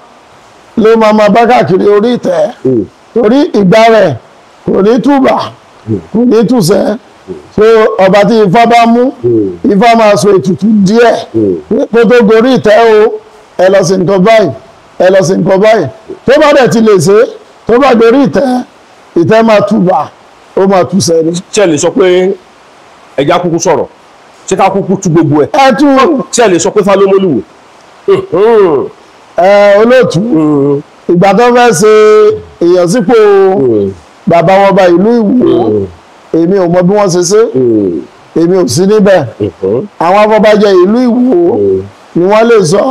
ló máa máa bá káàkiri orí ìtẹ́, torí ìgbà rẹ̀ kò ní túbà kò ní túnṣe. So ọba tí Ifá bá mú, Ifá máa so ètùtù díẹ̀ kó tó gorí ìtẹ́ o, ẹ lọ sí nǹkan báyìí, ẹ lọ sí nǹkan báyìí. Tó bá dẹ̀ ti lè ṣe, tó bá gorí ìtẹ́, ìtẹ́ máa túbà, ó máa túnṣe ni. Ṣé ẹ lè sọ pé ẹja kúkú sọ̀rọ̀, ṣé ká kúkú tú gbogbo ẹ̀? Ẹ tú. Ṣé ẹ lè sọ pé Ifá ló mólúwo? Ẹ olóòtú, ìgbà tó fẹ́ ṣe ìyànsípò bàbá wọn ba ìlú Ìwó, èmi ò mọ bí wọ́n ṣe ṣe, èmi ò sí níbẹ̀. Àwọn afọbajẹ ìlú Ìwó ni wọ́n lè sọ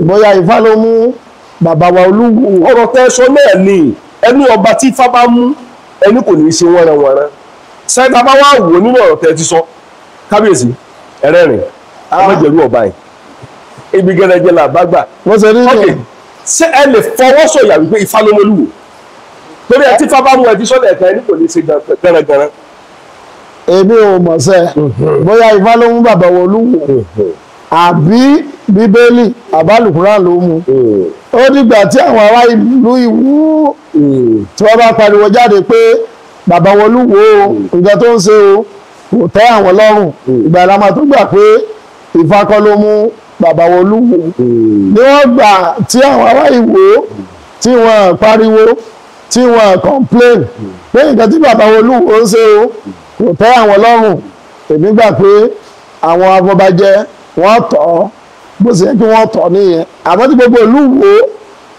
bóyá Ifá ló mú bàbá wa Olúwo. Ọ̀rọ̀ tẹ́ sọ náà ni ẹnu ọba tí Ifá bá mú ẹni kò ní í ṣe wọ́nranwọ̀nran. Sẹ́ńtà bá wà wò nínú ọ̀rọ̀ tẹ́ ti sọ, kábíyèsí ẹrẹ́rìn ọmọjẹ̀rú ọba yìí ibi gẹ́gẹ́ là bá gbà. Wọ́n ṣe rí nìyẹn. Ṣé ẹ lè fọwọ́ sọ̀yà wípé Ifá ló mólúwo? Torí ẹ tí Ifá bá mú ẹ ti sọ́dọ̀ ẹ̀ka ẹni kò ní í ṣe gánran. Èmi ò mọ̀ sẹ́ bóyá Ifá ló mú bàbá wa Olúwo àbí Bíbélì àbálùkúrà ló mú. Ó dìgbà tí àwọn ará ìlú Ìwó tí wọ́n bá pariwo jáde pé bàbá wa Olúwo nǹkan tó ń ṣe o kò tẹ́ àwọn lọ́rùn, ìgbà la máa tó gbà pé Ifá kọ́ ló mú bàbá wa Olúwo. Níwọ̀n gbà tí àwọn ará Ìwó tí wọ́n pariwo tí wọ́n complain pé nǹkan tí bàbá wa Olúwo ń ṣe o kò tẹ́ àwọn lọ́rùn, èmi gbà pé àwọn afọbajẹ wọ́n tọ̀ ọ́ bó ṣe yẹ kí wọ́n tọ̀ nìyẹn. Àmọ́ tí gbogbo ìlú Ìwó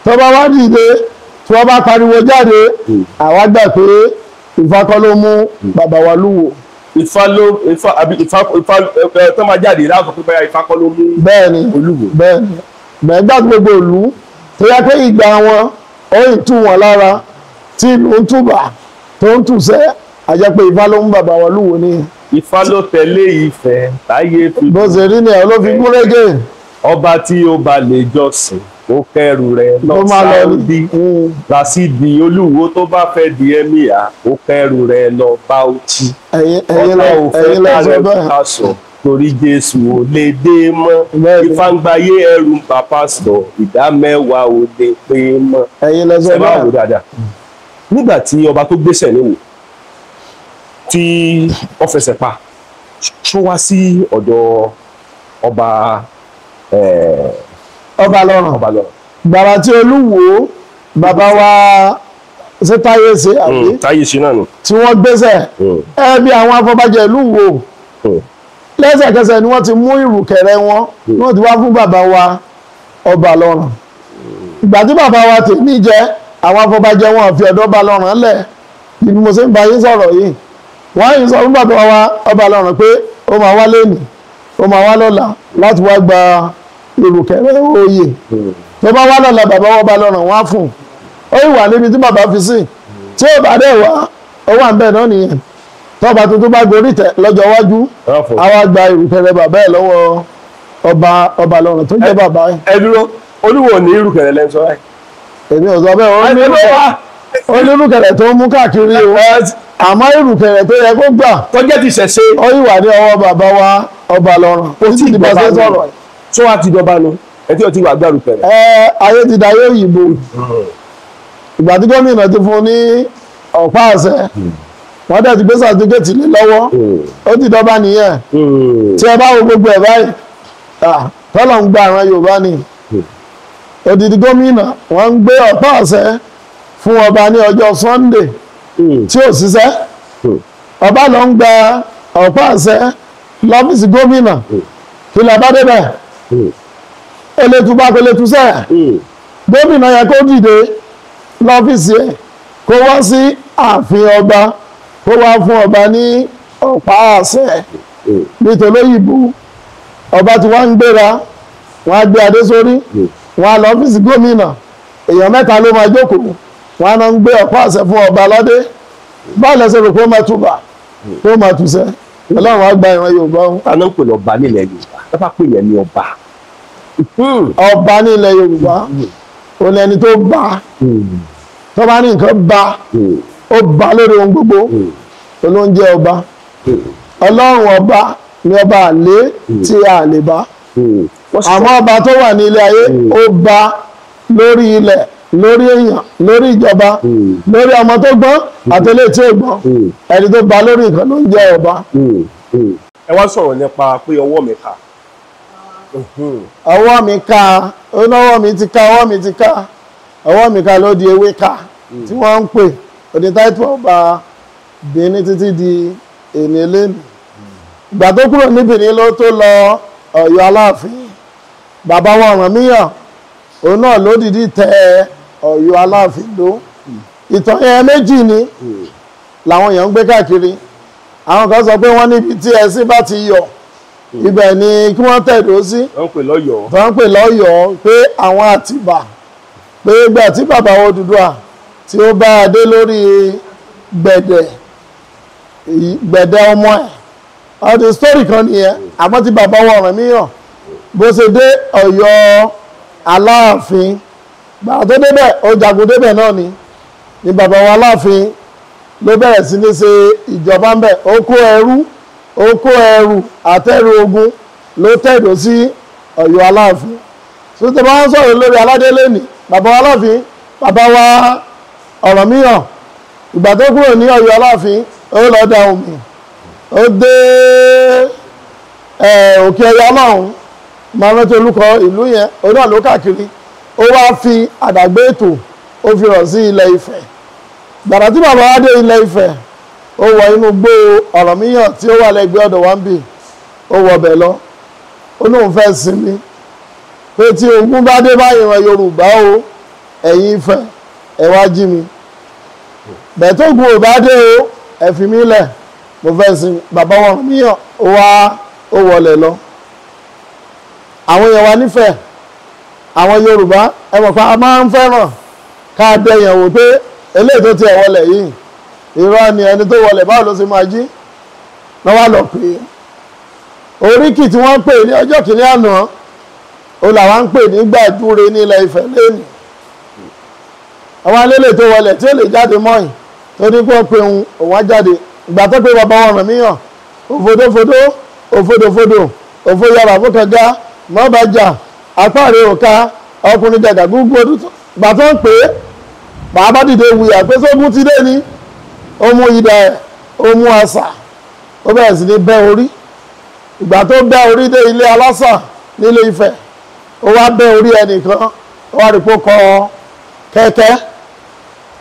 tó bá wá dìde tí wọ́n bá pariwo jáde, àwa gbà pé Ifá kọ́ ló mú bàbá wa Olúwo. Ifá ló Ifá àbí Ifá Ifá ẹ tó máa jáde láàbò pé báyà Ifá kọ́ ló mú Bẹ́ẹ̀ni, Olúwo. Bẹ́ẹ̀ni, bẹ́ẹ̀ gbà tí gbogbo ìlú tó yẹ pé ìgbà wọn ó ì tú wọn lára tí ìlú ń túbà tó ń tùsẹ́, àjẹ́ pé Ifá ló mú bàbá wa Olúwo ni. Ifá ló tẹ̀lé Ifẹ̀ táyé fi bó ṣe rí ni ẹ̀ ló fi gúnrégé. Ọba tí ó bá lè jọ́sìn ó kẹ́rù rẹ̀ lọ Sáúdí. Ràṣídì Olúwo tó bá fẹ́ di ẹ́míà ó kẹ́rù rẹ̀ lọ Bauchi. Ọ̀tá ò fẹ́ kárẹ̀ ká sọ torí Jésù ò lè dé mọ́. Ifá ń gbayé ẹrù ń pa pásítọ̀, ìdá mẹ́wàá ò lè pé mọ́. Ẹ̀yin lẹ sọ Ẹ máa bẹ́ẹ̀. wò dáadáa. Nígbà tí ọba tó gbéṣẹ̀ níwò tí wọ́n fẹsẹ̀ pa, ṣó wá sí ọ̀dọ̀ ọba ọba lọ́rùn. Ọba lọ́rùn. Gbàrà tí Olúwo bàbá wa ṣe táyé ṣe àbí Táyé ṣe náà nù. tí wọ́n gbéṣẹ̀ ẹ bí àwọn afọbajẹ ìlú Ìwó lẹ́sẹ̀kẹsẹ̀ ni wọ́n ti mú ìrùkẹ̀rẹ̀ wọn, wọ́n ti wá fún bàbá wa ọba lọ́rùn. Ìgbà tí bàbá wa tèmi jẹ, àwọn afọbajẹ wọn fi ọ̀dọ̀ ọba lọ́rùn lẹ̀. Bí mo ṣe ń bá yín sọ̀rọ̀ yìí, wọ́n yìí sọ fún bàbá wa ọba lọ́rùn pé ó máa wá lẹ́nìí, ó máa wá lọ́la láti wá gba ìrùkẹ̀rẹ̀ oyè. Tó bá wá lọ́la, bàbá wa ọba lọ́rùn wá fún un. Ó wà níbi tí bàbá fi sí, tí ó bá dẹ̀ wá, ó wà ń bẹ̀ náà nìyẹn. Tọ́ba tuntun bá gorí tẹ̀ lọ́jọ́ iwájú, àwa gba ìrùkẹ̀rẹ̀ bàbá ẹ̀ lọ́wọ́ ọba ọba lọ́rùn tó jẹ́ bàbá ẹ̀. Ẹ dúró, Olúwo ní ìrùkẹ̀rẹ̀ lẹ́nu sọ báyìí. Èmi ò sọ bẹ́ẹ̀, ó ní ìrùkẹ̀rẹ̀ tó ń mú káàkiri o, àmọ́ ìrùkẹ̀rẹ̀ tó yẹ kó gbà tó jẹ́ ti ṣẹ̀ṣe ó yìí wà ní ọwọ́ bàbá wa ọba lọ́rùn. Kò tí ì bá dọba ṣe nù. sọ̀rọ̀. Tó wá ti dọba nu, ẹ tí o ti wà gbà ìrùkẹ̀rẹ̀. Ẹ ayé ti dayé òyìnbó. Ìgbà tí gómìnà ti fún ní ọ̀pá àṣẹ, wọ́n dẹ̀ ti gbé sàtífíkẹ́tì lé lọ́wọ́, ó ti dọ́ba nìyẹn. Tí ẹ bá wo gbogbo ẹ̀ báyìí, tọ́lọ̀ ń gba àwọn Yorùbá ni. Odidi gómìnà wọ́n ń gbé ọ̀pá àṣẹ fún ọba ní ọjọ́ Sunday tí ò ṣiṣẹ́. Ọba lọ ń gba ọ̀pá àṣẹ lọ́fíìsì gómìnà, kí ló bá débẹ̀? Ó lè túbá kó lè túṣẹ́. Gómìnà yẹ kó dìde lọ́fíìsì ẹ̀ kó wá sí ààfin ọba kó wá fún ọba ní ọ̀pá àṣẹ. Nítorí òyìnbó ọba tí wọ́n ń gbéra, wọ́n á gbé adé sórí, wọ́n á lọ ọ́fíìsì gómìnà, èèyàn mẹ́ta ló máa jókòó, wọ́n á náà ń gbé ọ̀pá àṣẹ fún ọba aládé. Báwo lẹ ṣe rò pé ó máa túbà tó máa túṣẹ́? Ọlọ́run á gba ìran Yorùbá o. Ta ló ń pè lọ́ba nílẹ̀ Yorùbá? Tá bá pè yẹn ní ọba. Ọba nílẹ̀ Yorùbá ó ní ẹni tó bá Tó bá ní nǹkan ba, ó ba lórí ohun gbogbo, ló ń jẹ́ ọba. Ọlọ́run ọba ni ọba àlé tí a lè bá. Àmọ́ ọba tó wà ní ilé ayé, ó ba lórí ilẹ̀, lórí èèyàn, lórí ìjọba, lórí ọmọ tó gbọ́n àti eléyìí tí ò gbọ́n. Ẹni tó ba lórí nǹkan ló ń jẹ́ ọba. Ẹ wá sọ̀rọ̀ nípa pé ọwọ́ mi ká. Ọwọ́ mi ká, ọwọ́ mi ti ká, ọwọ́ mi ti ká, ọwọ́ mi ká ló di ewé ká tí wọ́n ń pè òní táìtù ọba Benin títí di èní eléni. Ìgbà tó kúrò ní Benin ló tó lọ Ọ̀yọ́ Aláàfin. Bàbá wa Ọ̀rànmíyàn òun náà ló dìídì tẹ Ọ̀yọ́ Aláàfin ló. Ìtàn yẹn méjì ni làwọn èèyàn ń gbé káàkiri. Àwọn kan sọ pé wọ́n níbi tí ẹṣin bá ti yọ̀, ibẹ̀ ni kí wọ́n tẹ̀dó sí. Wọ́n ń pè lọ́yọ̀ọ́. Wọ́n ń pè lọ́yọ̀ọ́ pé àwọn Àtìbà, pé ìgbà tí bàbá Odùduwà tí ó bá a dé lórí gbẹ̀dẹ̀ gbẹ̀dẹ̀ ọmọ ẹ̀, ọdún sítórì kan nìyẹn. Àmọ́ tí bàbá wa Ọ̀rànmíyàn bó ṣe dé Ọ̀yọ́ Aláàfin, gbà tó débẹ̀ ó jagun débẹ̀ náà ni bàbá wa Aláàfin ló bẹ̀rẹ̀ sí ní ṣe ìjọba ń bẹ̀. Ó kó ẹrú, ó kó ẹrù àtẹrù ogun ló tẹ̀dó sí Ọ̀yọ́ Aláàfin. Tó tẹ bá ń sọ̀rọ̀ lórí aládé lẹ́nìí, bàbá wa Aláàfin, bàbá wa Ọ̀rànmíyàn, ìgbà tó kúrò ní Ọ̀yọ́ Aláàfin ó lọ da omi, ó dé Òkè Ọya Ọlọ́run, máa rántí olùkọ ìlú yẹn, òun náà ló káàkiri. Ó wá fi àdàgbé ètò ó fi rọ̀ sí Ilẹ̀ Ifẹ̀. Gbàrà tí bàbá wa dé Ilẹ̀ Ifẹ̀, ó wọ inú gbó Ọ̀rànmíyàn tí ó wà lẹ́gbẹ̀ẹ́ ọ̀dọ̀ wa ń bì, ó wọ ọbẹ̀ lọ. Ó lóun fẹ́ sinmi pé tí ogun bá dé bá ìran Yorùbá o, ẹ̀yin Ifẹ̀ ẹ wá jí mi, bẹ́ẹ̀ tó gun ò bá dé o, ẹ fi mí lẹ̀, mo fẹ́ sinmi. Bàbá wa Ọ̀rànmíyàn ó wá ó wọlé lọ. Àwọn èèyàn wa nífẹ̀ẹ́ àwọn Yorùbá, ẹ mọ̀ pé a máa ń fẹ́ràn ká dẹ̀yàn wò pé eléyìí tó tiẹ̀ wọlé yìí irọ́ ni, ẹni tó wọlé báwo ló ṣe máa jí lọ́wọ́ lọ pé oríkì tí wọ́n pè ní ọjọ́ kìíní àná ó làwọn ń pè ní Gbàdúre ní Ilẹ̀ Ifẹ̀ lẹ́nu. Àwọn alélè tó wọlé tí ó lè jáde mọ́yìn tó ní kó pe òun òun á jáde. Ìgbà tó pé bàbá Ọ̀rànmíyàn, òfodófodó òfodòfodò òfoyàrá fókànga mọ́bàjà apáre òka ọkùnrin dàgbà gbogbo ọdún. Ìgbà tó ń pè é, bàbá dìde wuyà pé sógun ti dé ni. Ó mú idà ẹ̀, ó mú asà, ó bẹ̀rẹ̀ sí ní bẹ́ orí. Ìgbà tó bẹ́ orí dé ilé alásà nílé Ifẹ̀, ó wá bẹ́ orí ẹnìkan, ó wá rí pé ó kọ kẹ́kẹ́.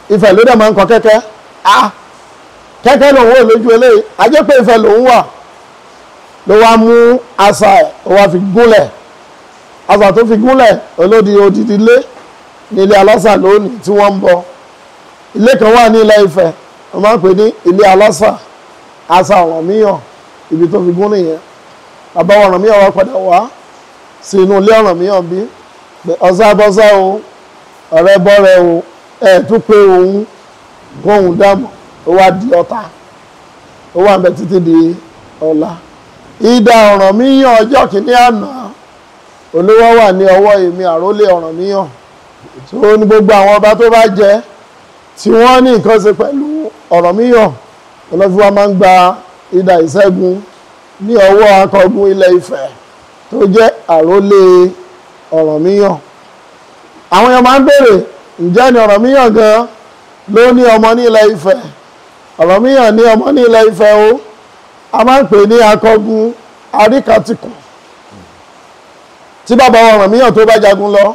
Ifẹ̀ ló dẹ̀ máa ń kọ kẹ́kẹ́. Ah, kẹ́kẹ́ lòun ò lójú eléyìí, ajẹ́ pé Ifẹ̀ lòun wà. Ló wá mú asà ẹ̀, ó wá fi gúnlẹ̀. Asà tó fi gúnlẹ̀ olódi odidi lé nílé alásà lónìí tí wọ́n ń bọ. Ilé kan wà ní Ilẹ̀ Ifẹ̀, wọ́n máa ń pè ní ilé alásà, asà Ọ̀rànmíyàn, ibi tó fi gún nìyẹn. Bàbá Ọ̀rànmíyàn wá padà wá sí inú ilé Ọ̀rànmíyàn bí pé ọ̀sá bọ́sá o, ọ̀rẹ́ bọ́rẹ́ o, ẹ̀ tún pé òun kóhun dámọ̀. Ó wá di ọ̀tá, ó wà ń bẹ títí di ọ̀la. Idà Ọ̀rànmíyàn ọjọ́ kìíní àná olówó wà ní ọwọ́ èmi àrólé Ọ̀rànmíyàn. Tó ní gbogbo àwọn ọba tó bá jẹ tí wọ́n ní nǹkan ṣe pẹ̀lú Ọ̀rànmíyàn, ọlọ́fi wa máa ń gba idà ìṣẹ́gun ní ọwọ́ akọgun Ilẹ̀ Ifẹ̀ tó jẹ́ àrólé Ọ̀rànmíyàn. Àwọn èèyàn máa ń béèrè, ǹjẹ́ ni Ọ̀rànmíyàn gan ló ní ọmọ ní Ilẹ̀ Ifẹ̀? Ọ̀rànmíyàn ní ọmọ ní Ilẹ̀ Ifẹ̀ o. A máa ń pè ní akọgun Àríkàtìkùn. Tí bàbá Ọ̀rànmíyàn tó bá jagun lọ,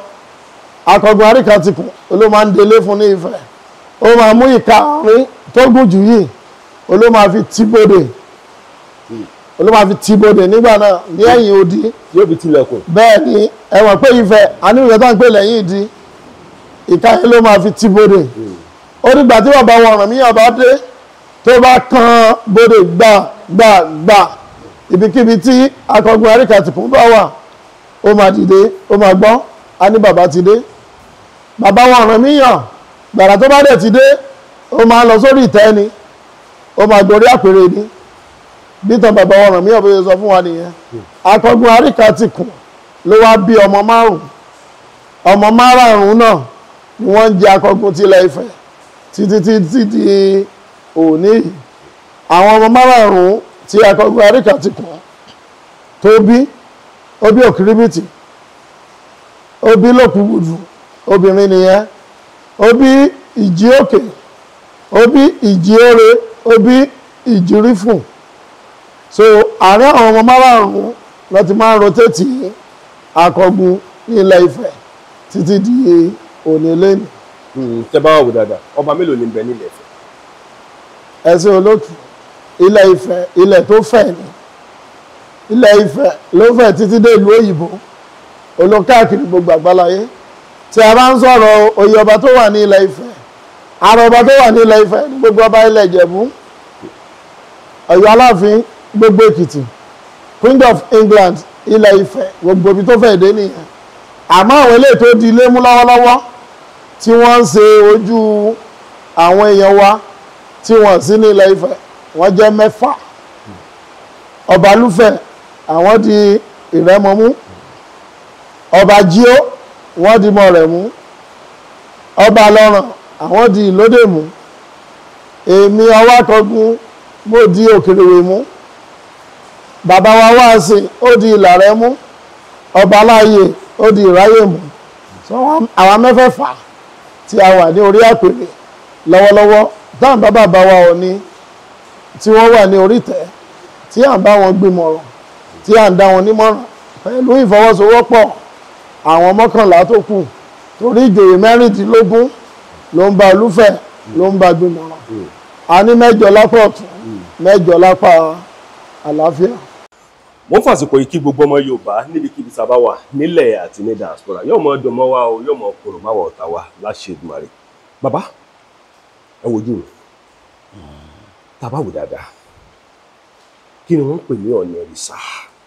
akọgun Àríkàtìkùn ló máa ń délé fún ní Ifẹ̀. Ó máa mú ìka àárín tó gùn jù yìí, ó ló máa fi tìbodè, ó ló máa fi tìbodè nígbà náà ní ẹ̀yìn odi. Yóò fi tilẹ̀kùn. Bẹ́ẹ̀ ni, ẹ mọ̀ pé Ifẹ̀ àníwìyẹ tó ń pè lẹ́yìn ìdí, ìka yẹn ló máa fi tìbodè. Ó dìgbà tí bàbá Ọ̀rànmíyàn bá dé, tó bá kan bodè gbà gbà gbà, ibikíbi tí akọgun Àríkàtìkùn bá wà, ó máa dìde, ó máa gbọ́, a ní bàbá ti dé. Bàbá Ọ̀rànmíyàn gbàrà tó bá dẹ̀ ti dé, ó máa lọ sórí ìtẹ́ ni, ó máa gorí àpèrè ni. Bítan bàbá Ọ̀rànmíyàn bó ṣe sọ fún wa nìyẹn. Akọgun Àríkàtìkùn ló wá bí ọmọ márùn-ún. Ọmọ márààrún náà ni wọ́n ń jẹ akọgun tilẹ̀ Ifẹ̀. títí títí di òní. Àwọn ọmọ márààrún tí Akọgun Aríkàtìkùn tó bí, ó bí Òkìrìbìtì, ó bí Lókùgbùdù, obìnrin nìyẹn, ó bí Ìjì Òkè, ó bí Ìjì Òre, ó bí Ìjìrífùn. So àárín àwọn ọmọ márààrún ló ti máa ń rotéètì Akọgun ní Ilẹ̀ Ifẹ̀ títí di òní lẹ́nu. Tẹ́ bá wà wò dáadáa, ọba mélòó ni ń bẹ nílẹ̀ Ifẹ̀? Ẹ̀sìn olókùn, Ilẹ̀ Ifẹ̀ ilẹ̀ tó fẹ̀ ni. Ilẹ̀ Ifẹ̀ ló fẹ̀ títí dé ìlú òyìnbó, olókáàkiri gbogbo àgbáláyé. Tí a bá ń sọ̀rọ̀ oyè ọba tó wà ní Ilẹ̀ Ifẹ̀, àrò ọba tó wà ní Ilẹ̀ Ifẹ̀ ní gbogbo ọba ilẹ̀ Ìjẹ̀bú, Ọ̀yọ́ Aláàfin, gbogbo Èkìtì, Queen of England, Ilẹ̀ Ifẹ̀, gbogbo ibi tó fẹ̀ dé nìyẹn. Àmọ́ àwọn eléyìí tó di ilé mú lọ́wọ́lọ́wọ́ tí wọ́n ń ṣe ojú àwọn èèyàn wa tí wọ́n sí ní Ilẹ̀ Ifẹ̀, wọ́n jẹ́ 6. Ọbalúfẹ̀ àwọn di Ìrẹ́mọmú, Ọba Jíó wọ́n di Mọ̀rẹ̀mú, Ọba Lọ́ràn àwọn di Ìlódèmú, èmi Ọwákọ̀gun mo di Òkèrèwé mú, bàbá wa Wáàsì ó di Ìlàrẹ́mú, Ọba Láàyè ó di Ìráyèmú. Àwọn mẹ́fẹ̀ẹ̀fà tí a wà ní orí àpèrè lọ́wọ́lọ́wọ́, táwọn bàbá bá wa Ọọ̀ni tí wọ́n wà ní orí ìtẹ́, tí à ń bá wọn gbìmọ̀ràn, tí à ń dá wọn nímọ̀ràn pẹ̀lú ìfọwọ́sowọ́pọ̀ àwọn 11 tó kù, torí ìjòyè 16 ló ń bá Olúfẹ̀ ló ń bá gbìmọ̀ràn. A ní 8 lápá ọ̀tún, 8 lápá àlàáfíà. Mo ń fàsìkò yìí kí gbogbo ọmọ Yorùbá níbikíbi tá a bá wà nílẹ̀ àti ní diaspora, yóò mọ dùn mọ́ wa o, yóò mọ kòrò má wà ọ̀tá wa láṣẹ Èdùmàrè. Bàbá, ẹ wojú mi, tá a bá wò dáadáa, kí ni wọ́n ń pè ní Ọ̀ọ̀ni Ìrìṣà?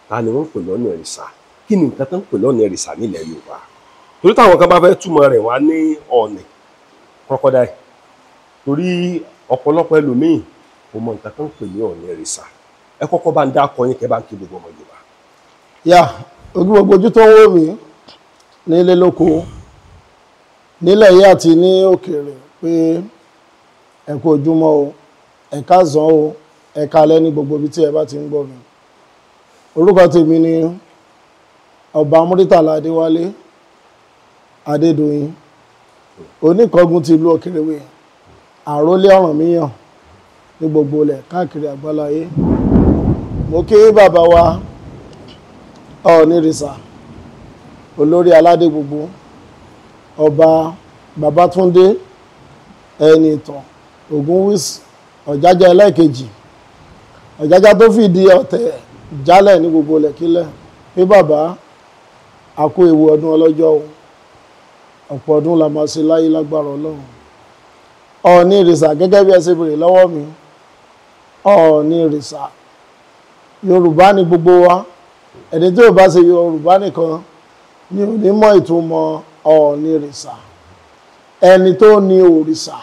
Ta ni wọ́n ń pè ní Ọ̀ọ̀ni Ìrìṣà? Kí ni nǹkan tó ń pè ní Ọ̀ọ̀ni Ìrìṣà nílẹ̀ Yorùbá? Torí táwọn kan bá fẹ́ túmọ̀ rẹ̀ wá ní Ọ̀ọ̀nì crocodile, torí ọ̀pọ̀lọpọ̀ ẹlòmíì kò mọ nǹkan tó ń pè ní Ọ̀ọ̀ni Ìrìṣà. Ẹ kọ́kọ́ bá ń dá akọ yín, kẹ́ bá ń kí gbogbo ọmọ Yorùbá. Yà, ojú gbogbo ojú tó ń wò mí nílé lóko, nílẹ̀ yìí àti ní òkèèrè, pé ẹ kú ojúmọ́ o, ẹ káàsán o, ẹ káalẹ́ ní gbogbo ibi tí ẹ bá ti ń gbọ́ mi. Orúkọ tèmi ni Ọba Múrítàlá Adéwálé Adédoyin, Oníkọ̀gun ti ìlú Òkèrèwé, àrólé Ọ̀rànmíyàn ní gbogbo ilẹ̀ káàkiri àgbáláyé. Mo kí bàbá wa Ọọ̀ni Ìrìṣà, olórí aládé gbogbo, Ọba Babátúndé Ẹniìtàn Ògúnwùsì, Ọ̀jájá ẹlẹ́ẹ̀kejì, Ọ̀jájá tó fìdí ọ̀tẹ̀ jálẹ̀ ní gbogbo ilẹ̀kílẹ̀, pé bàbá a kú ewu ọdún ọlọ́jọ́ o, ọ̀pọ̀ ọdún la máa ṣe láyé lágbára Ọlọ́run. Ọọ̀ni Ìrìṣà, gẹ́gẹ́ bí ẹ ṣe béèrè lọ́wọ́ mi, Ọọ̀ni Ìrìṣà, Yorùbá ni gbogbo wa. Ẹni tí ò bá ṣe Yorùbá nìkan ni ò ní mọ̀ ìtumọ̀ Ọọ̀ni Ìrìṣà. Ẹni tó ní òrìṣà,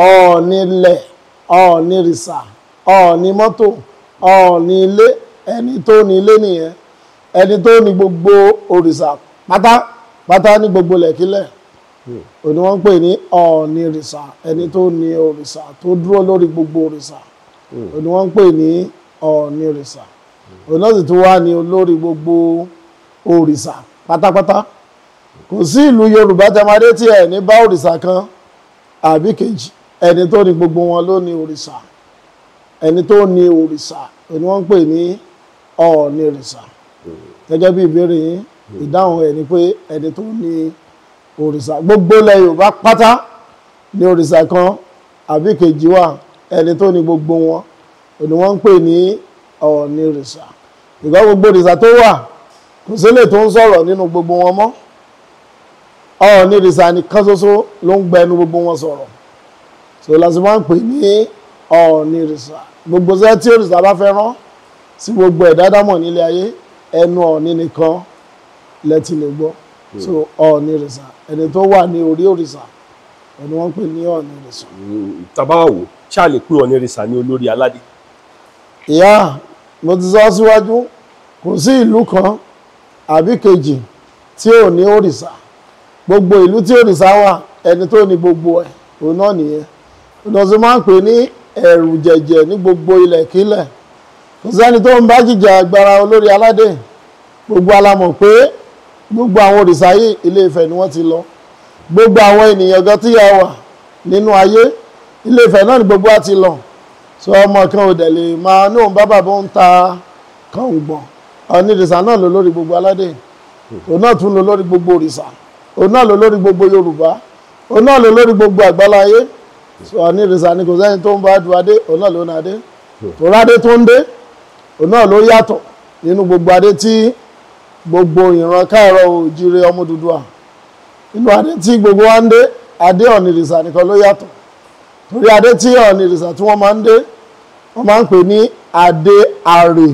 Ọọ̀ni ilẹ̀, Ọọ̀ni ìrìṣà, Ọọ̀ni mọ́tò, Ọọ̀ni ilé, ẹni tó ní ilé nìyẹn, ẹni tó ní gbogbo òrìṣà pátápátá ní gbogbo lẹ̀kílẹ̀, òní wọ́n ń pè ní Ọọ̀ni ìrìṣà. Ẹni tó ní òrìṣà tó dúró lórí gbogbo òrìṣà, òní wọ́n ń pè ní Ọọ̀ni ìrìṣà. Òun náà sì tún wá ní olórí gbogbo òrìṣà pátápátá. Kò sí ìlú Yorùbá tẹmadé tí ẹ ní bá òrìṣà kan àbí kejì, ẹni tó ní gbogbo wọn ló ní òrìṣà. Ẹni tó ní òrìṣà òní wọ́n ń pè ní Ọọ̀ni ìrìṣà. Gẹ́gẹ́ bí ìbéèrè yín, ìdáhùn ẹ̀ ni pé ẹni tó ní òrìṣà gbogbo ilẹ̀ Yorùbá pátá ní òrìṣà kan àbí kejì wà, ẹni tó ní gbogbo wọn òní wọ́n ń pè ní Ọọ̀ni ìrìṣà. Ìgbà gbogbo òrìṣà tó wà, kò sílè tó ń sọ̀rọ̀ nínú gbogbo wọn mọ́. Ọọ̀ni ìrìṣà nìkan ṣoṣo ló ń gbẹnu gbogbo wọn sọ̀rọ̀. So láti máa ń pè ní Ọọ̀ni ìrìṣà. Gbogbo iṣẹ́ tí òrìṣà bá fẹ́ rán sí gbogbo ẹ̀dá dámọ̀ nílé ayé, ẹnu Ọọ̀ni nìkan lẹ ti lè gbọ́. So Ọọ̀ni ìrìṣà, ẹni tó wà ní orí òrìṣà, ẹni wọ́n ń pè ní Ọọ̀ni ìrìṣà. Tá bá wò, ṣá lè pé Ọọ̀ni ìrìṣà ní olórí aládé? Ìyá, mo ti sọ síwájú, kò sí ìlú kan àbí kejì tí ò ní òrìṣà. Gbogbo ìlú tí òrìṣà wà, ẹni tó ní gbogbo ẹ̀ Òun náà nìyẹn. Òun náà máa ń pè ní ẹ̀rù jẹ̀jẹ̀ ní gbogbo ilẹ̀kílẹ̀. Kò sẹ́ni tó ń bá jìjà agbára olórí aládé. Gbogbo wa la mọ̀ pé gbogbo àwọn òrìṣà yìí Ilé Ifẹ̀ ni wọ́n ti lọ. Gbogbo àwọn ènìyàn gan tí a wà nínú ayé, Ilé Ifẹ̀ náà ni gbogbo wa ti lọ. So ọmọ kan ò dẹ̀ lè máa ní òun bá bàbá ń ta kàngbọ̀n. Ọ̀nìrìṣà náà ló lórí gbogbo aládé. Òun náà tún ló lórí gbogbo òrìṣà. Òun náà ló lórí gbogbo Yorùbá. Òun náà ló lórí gbogbo àgbáláyé. So Ọ̀nìrìṣà ni kò sẹ́ni tó ń bá du adé, òun náà ló ní adé. Torí adé tó ń dé, òun náà ló yàtọ̀ nínú gbogbo adé tí gbogbo ìran káàárọ̀ oòjíire ọmọ Odùduwà. Nínú adé tí gbogbo wa ń dé, adé Ọ̀nìrìṣà nìkan ló yàtọ̀. Torí adé tí Ọ̀nìrìṣà tí wọ́n máa ń dé, wọ́n máa ń pè ní adé àrè.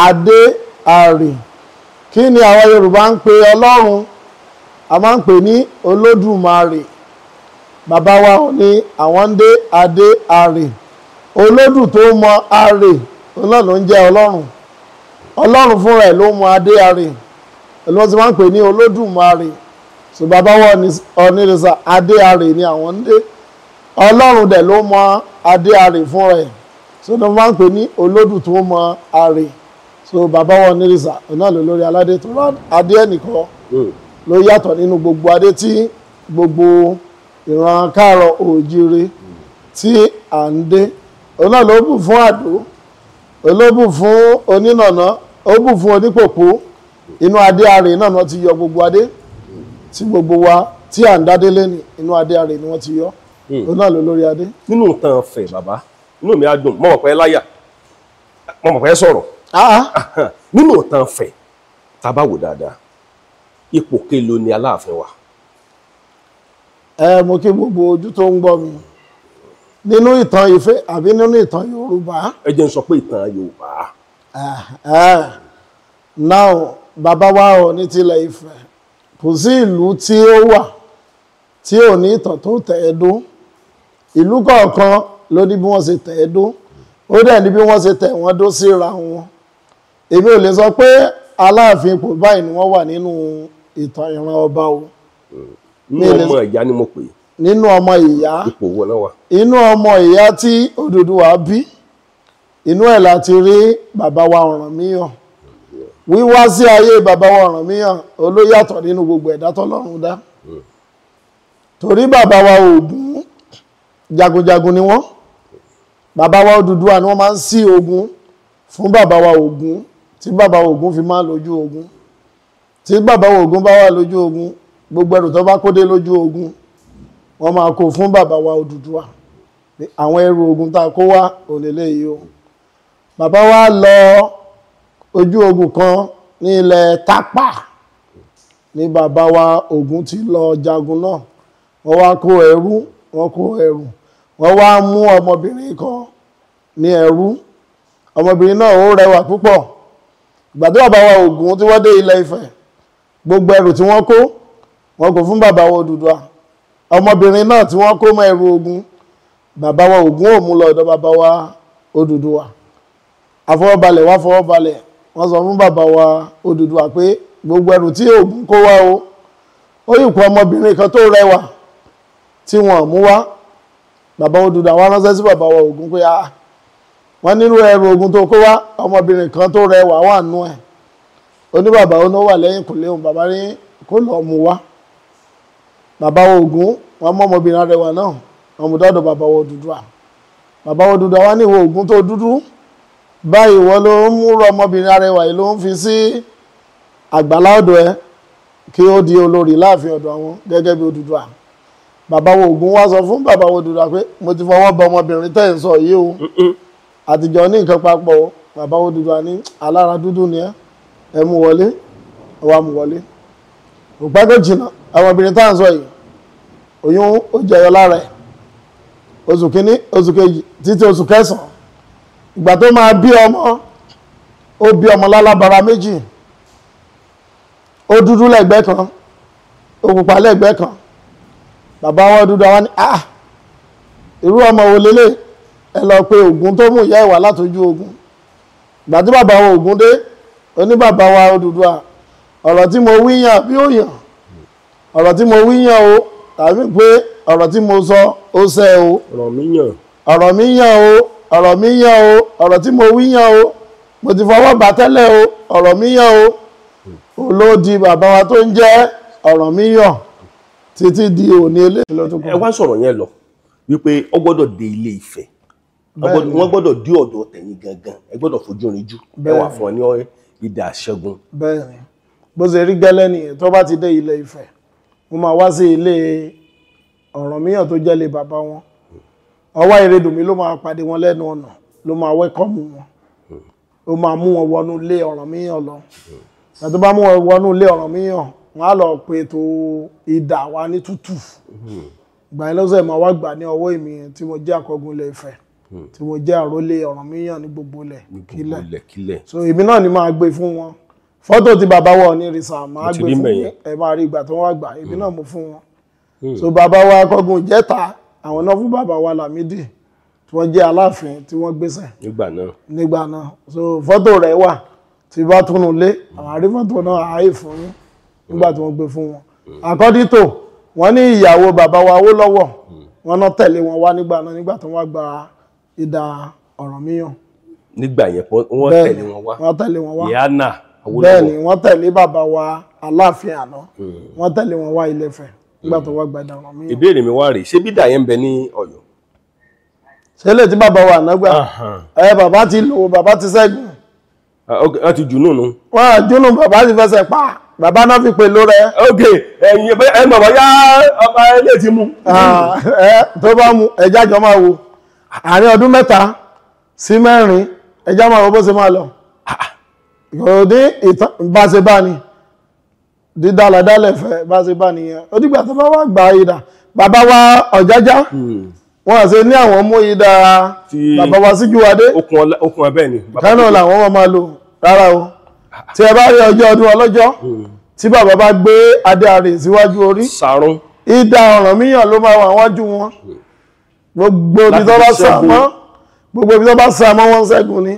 Adé àrè. Kí ni àwọn Yorùbá ń pè Ọlọ́run? A máa ń pè ní Olódùmarè. Bàbá wa ò ní àwọn ń dé adé àrè. Olódù tó mọ àrè, òun náà ló ń jẹ́ Ọlọ́run. Ọlọ́run fúnra ẹ̀ ló mọ adé àrè. Òun ló ti máa ń pè ní Olódùmarè. So bàbá wa Ọ̀nìrìṣà adé àrè ni àwọn ń dé. Ọlọ́run dẹ̀ ló mọ adé àrè fúnra ẹ̀. So ló máa ń pè ní Olódù tó mọ àrè. So bàbá wa Ọ̀nìrìṣà, òun náà ló lórí aládé. Tó rán adé ẹnìkan ló yàtọ̀ nínú gbogbo adé tí gbogbo ìran káàárọ̀ oòjíire tí à ń dé. Òun náà ló bù fún àdó, òun ló bù fún onínànà, ó bù fún onípòpó. Inú adé àrè náà wọ́n ti yọ gbogbo adé tí gbogbo wa tí à ń dádé lẹ́nu. Inú adé àrè ni wọ́n ti yọ. Òun náà ló lórí adé. Nínú ìtàn Ifẹ̀ bàbá, inú mi á dùn, mo mọ̀ pé láyà, mo mọ̀ pé sọ̀rọ̀. Nínú ìtàn Ifẹ̀, tá a bá wò dáadáa, ipò kelo ni Aláàfin wà? Ẹ mo kí gbogbo ojú tó ń gbọ́ mi. Nínú ìtàn Ifẹ̀ àbí nínú ìtàn Yorùbá? Ẹ jẹ́ n sọ pé ìtàn Yorùbá. Now bàbá wa Ọọ̀ni tilẹ̀ Ifẹ̀, kò sí ìlú tí ó wà tí ò ní ìtàn tó tẹ̀ ẹ́ dó. Ìlú kọ̀ọ̀kan ló ní bí wọ́n ṣe tẹ̀ ẹ́ dó. Ó dẹ̀ ní bí wọ́n ṣe tẹ̀ wọ́n dó síra wọn. Èmi ò lè sọ pé Aláàfin ipò báyìí ni wọ́n wà nínú ìtàn ìran ọba o. Nínú ọmọ ìyá ni mo pè é. Nínú ọmọ ìyá. Ipò wo náà wà? Inú ọmọ ìyá tí Odùduwà bí, inú ẹ̀ láti rí bàbá wa Ọ̀rànmíyàn. Wíwá sí ayé bàbá wa Ọ̀rànmíyàn ló yàtọ̀ nínú gbogbo ẹ̀dá tọ́lọ́run dá. Torí bàbá wa Ògún jagunjagun ni wọ́n. Bàbá wa Odùduwà ni wọ́n máa ń sí ogun fún bàbá wa Ògún, tí bàbá wa Ògún fi máa lójú ogun. Tí bàbá wa Ògún bá wà lójú ogun, gbogbo ẹrù tó bá kó dé lójú ogun, wọ́n máa kó fún bàbá wa Odùduwà. Àwọn ẹrù ogun tá a kó wá òlélẹ̀ yìí o. Bàbá wa lọ ojú ogun kan ní ilẹ̀ Tápà ní bàbá wa Ògún ti lọ jagun náà. Wọ́n wá kó ẹrú, wọ́n kó ẹrù. Wọ́n wá mú ọmọbìnrin kan ní ẹrú. Ọmọbìnrin náà ó rẹwà púpọ̀. Ìgbà tí bàbá wa Ògún tí wọ́n dé ilẹ̀ Ifẹ̀, gbogbo ẹrù tí wọ́n kó, wọ́n kó fún bàbá wa Odùduwà. Ọmọbìnrin náà tí wọ́n kó mọ́ ẹrù ogun, bàbá wa Ògún ò mú lọ ọ̀dọ̀ bàbá wa Odùduwà. Àfọwọ́balẹ̀ wá fọwọ́balẹ̀, wọ́n sọ fún bàbá wa Odùduwà pé gbogbo ẹrù tí Ògún kó wá o, ó yìí kó ọmọbìnrin kan tó rẹwà tí wọ́n mú wá. Bàbá Odùduwà wá ránṣẹ́ sí bàbá wa Ògún pé wọ́n nínú ẹrù ogun tó kó wá, ọmọbìnrin kan tó rẹwà wà nú ẹ̀. Ó ní bàbá ó ní wà lẹ́yìn kò léhùn, bàbá ní kó lọ mú wá. Bàbá wa Ògún wọ́n mú ọmọbìnrin arẹwà náà, wọ́n mú dọ́dọ̀ bàbá wa Odùduwà. Bàbá wa Odùduwà wá ní ìwọ Ògún tó dúdú báyìí, wọ́n ló ń múrò ọmọbìnrin arẹwà yìí ló ń fi sí àgbàlá ọ̀dọ̀ ẹ kí ó di olórí láàfin ọ̀dọ̀ àwọn gẹ́gẹ́ bí Odùduwà. Bàbá wa Ògún wá sọ fún bàbá wa Odùduwà pé mo ti fọwọ́ bọ ọmọbìnrin tẹ́ ẹ̀ ń sọ yìí o, àtijọ́ ní nǹkan papọ̀ o. Bàbá wa Odùduwà ní alára dúdú ni ẹ mú wọlé, ẹ wá mú wọlé. Kò pẹ́ kò jìnnà, ọmọbìnrin tá à ń sọ yìí oyún ó jẹyọ lára ẹ̀, oṣù kínní, oṣù kejì, títí oṣù kẹsàn-án. Ìgbà tó máa bí ọmọ, ó bí ọmọ lálábara méjì. Ó dúdú lẹ́gbẹ́ kan, ó pupa lẹ́gbẹ́ kan. Bàbá wa Odùduwà wá ní irú ọmọ wo lélẹ̀? Ẹ lọ pé Ògún tó mú ìyá ìwà látọjú ogun. Ìgbà tí bàbá wa Ògún dé, ó ní bàbá wa Odùduwà, ọ̀rọ̀ tí mo wí yàn bí ó yàn, ọ̀rọ̀ tí mo wí yàn o, tàbí pé Ọ̀rọ̀ tí mo sọ ó ṣẹ o. Ọ̀rọ̀ mi yàn. Ọ̀rọ̀ mi yàn o, ọ̀rọ̀ mi yàn o, ọ̀rọ̀ tí mo wí yàn o, mo ti fọwọ́ bà tẹ́lẹ̀ o, ọ̀rọ̀ mi yàn o. Olódi bàbá wa tó ń jẹ́ Ọ̀rànmíyàn títí di òní eléyìí. Ẹ wá sọ̀rọ̀ yẹn lọ wípé ó gbọ́dọ̀ dé Ilé Ifẹ̀, wọ́n gbọ́dọ̀ dé ọ̀dọ̀ tẹ̀yìn gangan, ẹ gbọ́dọ̀ fojú rinjú, ẹ wà fún ọ ní idà ṣẹ́gun. Bẹ́ẹ̀ni, bó ṣe rí gẹ́lẹ́ nìyẹn. Tó bá ti dé Ilé Ifẹ̀, mo máa wá sí ilé Ọ̀rànmíyàn tó jẹ́ ilé bàbá wọn. Ọwá Ìrẹdùnmí ló máa pàdé wọn lẹ́nu ọ̀nà, ló máa wẹ́kọ̀mù wọn, ó máa mú wọn wọnú ilé Ọ̀rànmíyàn lọ. Tó bá mú wọn wọnú ilé Ọ̀rànmíyàn, wọn á lọ pe ètò idà wa ní tútù. Ìgbà yẹn lọ́sẹ̀ máa wá gbà ní ọwọ́ èmi tí mo jẹ́ akọgun Ilé Ifẹ̀, tí mo jẹ́ àrólé Ọ̀rànmíyàn ní gbogbo ilẹ̀ kílẹ̀. So èmi náà ni máa gbé fún wọn. Fọ́tò tí bàbá wa Ọ̀nìrìsà máa gbé fún ẹ, máa rí ìgbà tó wá gbà, èmi náà mo fún wọn. So bàbá wa akọgun Ìjẹta, àwọn náà fún bàbá wa Lámídì tí wọ́n jẹ́ Aláàfin tí wọ́n gbéṣẹ̀ nígbà náà. So fọ́tò rẹ̀ wà tí bá túnú lé, àwọn àrí fọ́tò náà àáyè fún yín nígbà tí wọ́n gbé fún wọn. According to wọ́n ní ìyàwó bàbá wa Awólọ́wọ̀, wọ́n náà tẹ̀lé wọn wá nígbà náà nígbà tí wọ́n gba idà Ọ̀rànmíyàn. Nígbà yẹn wọ́n tẹ̀lé wọn wá. Wọ́n tẹ̀lé wọn wá. Ìyáná Awólọ́wọ̀. Bẹ́ẹ̀ni, wọ́n tẹ̀lé bàbá wa Aláàfin àná, wọ́n tẹ̀lé wọn wá Ilé Ifẹ̀ nígbà tó wá gba idà Ọ̀rànmíyàn. Ìbéèrè mi wá rèé, ṣé bídà yẹn ń bẹ ní Ọ̀yọ́? Ṣé lè tí bàbá wa àná gbà? Ẹ bàbá ti lò, bàbá ti ṣẹ́gun. Wọ́n ti jù nù nù. Wọ́n á jónú, bàbá ti fẹsẹ̀ pa, bàbá náà fi pè ló rẹ. Ok, ẹ̀yin ẹ mọ̀ bóyá ọba ilé ti mú. Ẹ tó bá mu, ẹja jọ máa wo àárín ọdún 3 sí 4, ẹja máa wo bó ṣe máa lọ. Kò ní ìtàn bá ṣe bá ni dídáládálẹ̀ fẹ́ bá ṣe bá nìyẹn. Ó dìgbà tó bá wà gba idà bàbá wa Ọ̀jájá, wọ́n ṣe ní àwọn mú idà bàbá wa Síjúwadé. Okùn abẹ́ ni. Kánò làwọn máa lò rárá o. Tí ẹ bá rí ọjọ́ ọdún ọlọ́jọ́ tí bàbá bá gbé adé àrè síwájú orí, sàrún, idà Ọ̀rànmíyàn ló máa wà wájú wọn. Gbogbo ibi tó bá sá mọ́, gbogbo ibi tó bá sá mọ́ wọn ṣẹ́gun ni.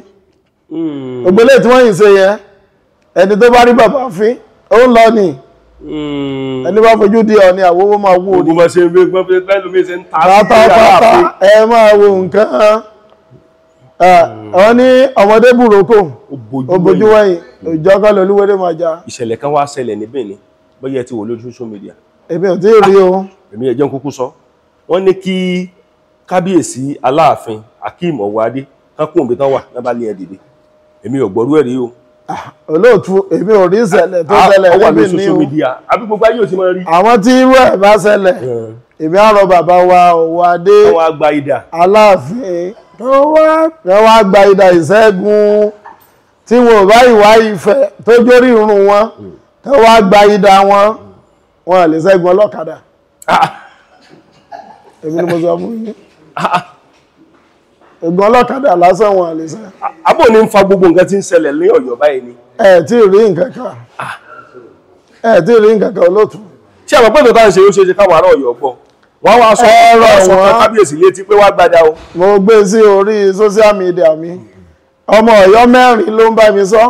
Gbogbo ilé tí wọ́n yìí ṣe yẹn, ẹni tó bá rí bàbá fín ó ń lọ ni. Ẹni bá fojú di Ọ̀ọ̀ni àwòwò máa wó ni. Gbogbo bá ṣe ń gbé pẹ́lú mi ṣe ń ta pátápátá. Ẹ máa wo nǹkan. Wọ́n ní ọmọdé burúkú ó bojú wẹ̀yìn, òjò kọ́ lolúwéré máa jà. Ìṣẹ̀lẹ̀ kan wá ṣẹlẹ̀ níbẹ̀ ni, bóyá ẹ ti wò lójú social media. Èmi ò tí ì rí o. Èmi ẹ jẹ́ n kúkú sọ. Wọ́n ní kí kábíyèsí Aláàfin Akeem Ọwọ́adé kán kún òbí tán wà náà bá lé ẹ dìde. Èmi ò gbọ́rú ẹ̀ rí o. Olóòtú, èmi ò rí ìṣẹ̀lẹ̀ tó ṣẹlẹ̀ níbi ní o. Àbí gbogbo ayé ò ti máa rí. Àwọn tí irú ẹ̀ bá ṣẹlẹ̀, èmi á rọ bàbá wa Ọwọ́adé Aláàfin tó wá gba idà ìṣẹ́gun tí wọn ò bá ìwà Ifẹ̀ tó jórí irun wọn, tó wá gba idà wọn, wọn lè ṣẹ́gun ọlọ́kadà. Èmi ni mo sọ fún yín. Ẹ̀gbọ́n ọlọ́kadà lásán wọn lè ṣe. Àbò ní ń fa gbogbo nǹkan tí ń ṣẹlẹ̀ ní Ọ̀yọ́ báyìí ni. Ẹ tí ì rí nǹkan kan. Ẹ tí ì rí nǹkan kan olóòtú. Ṣé àwọn pẹ̀lú táwọn ṣe ó ṣe ṣe káwọn ará Ọ̀yọ́ gbọ́? Wọ́n wá sọ ọ̀rọ̀ kábíyèsí létí pé wá gbadá o. Mo gbé sí orí social media mi. Ọmọ Ọ̀yọ́ 4 ló ń bá mi sọ.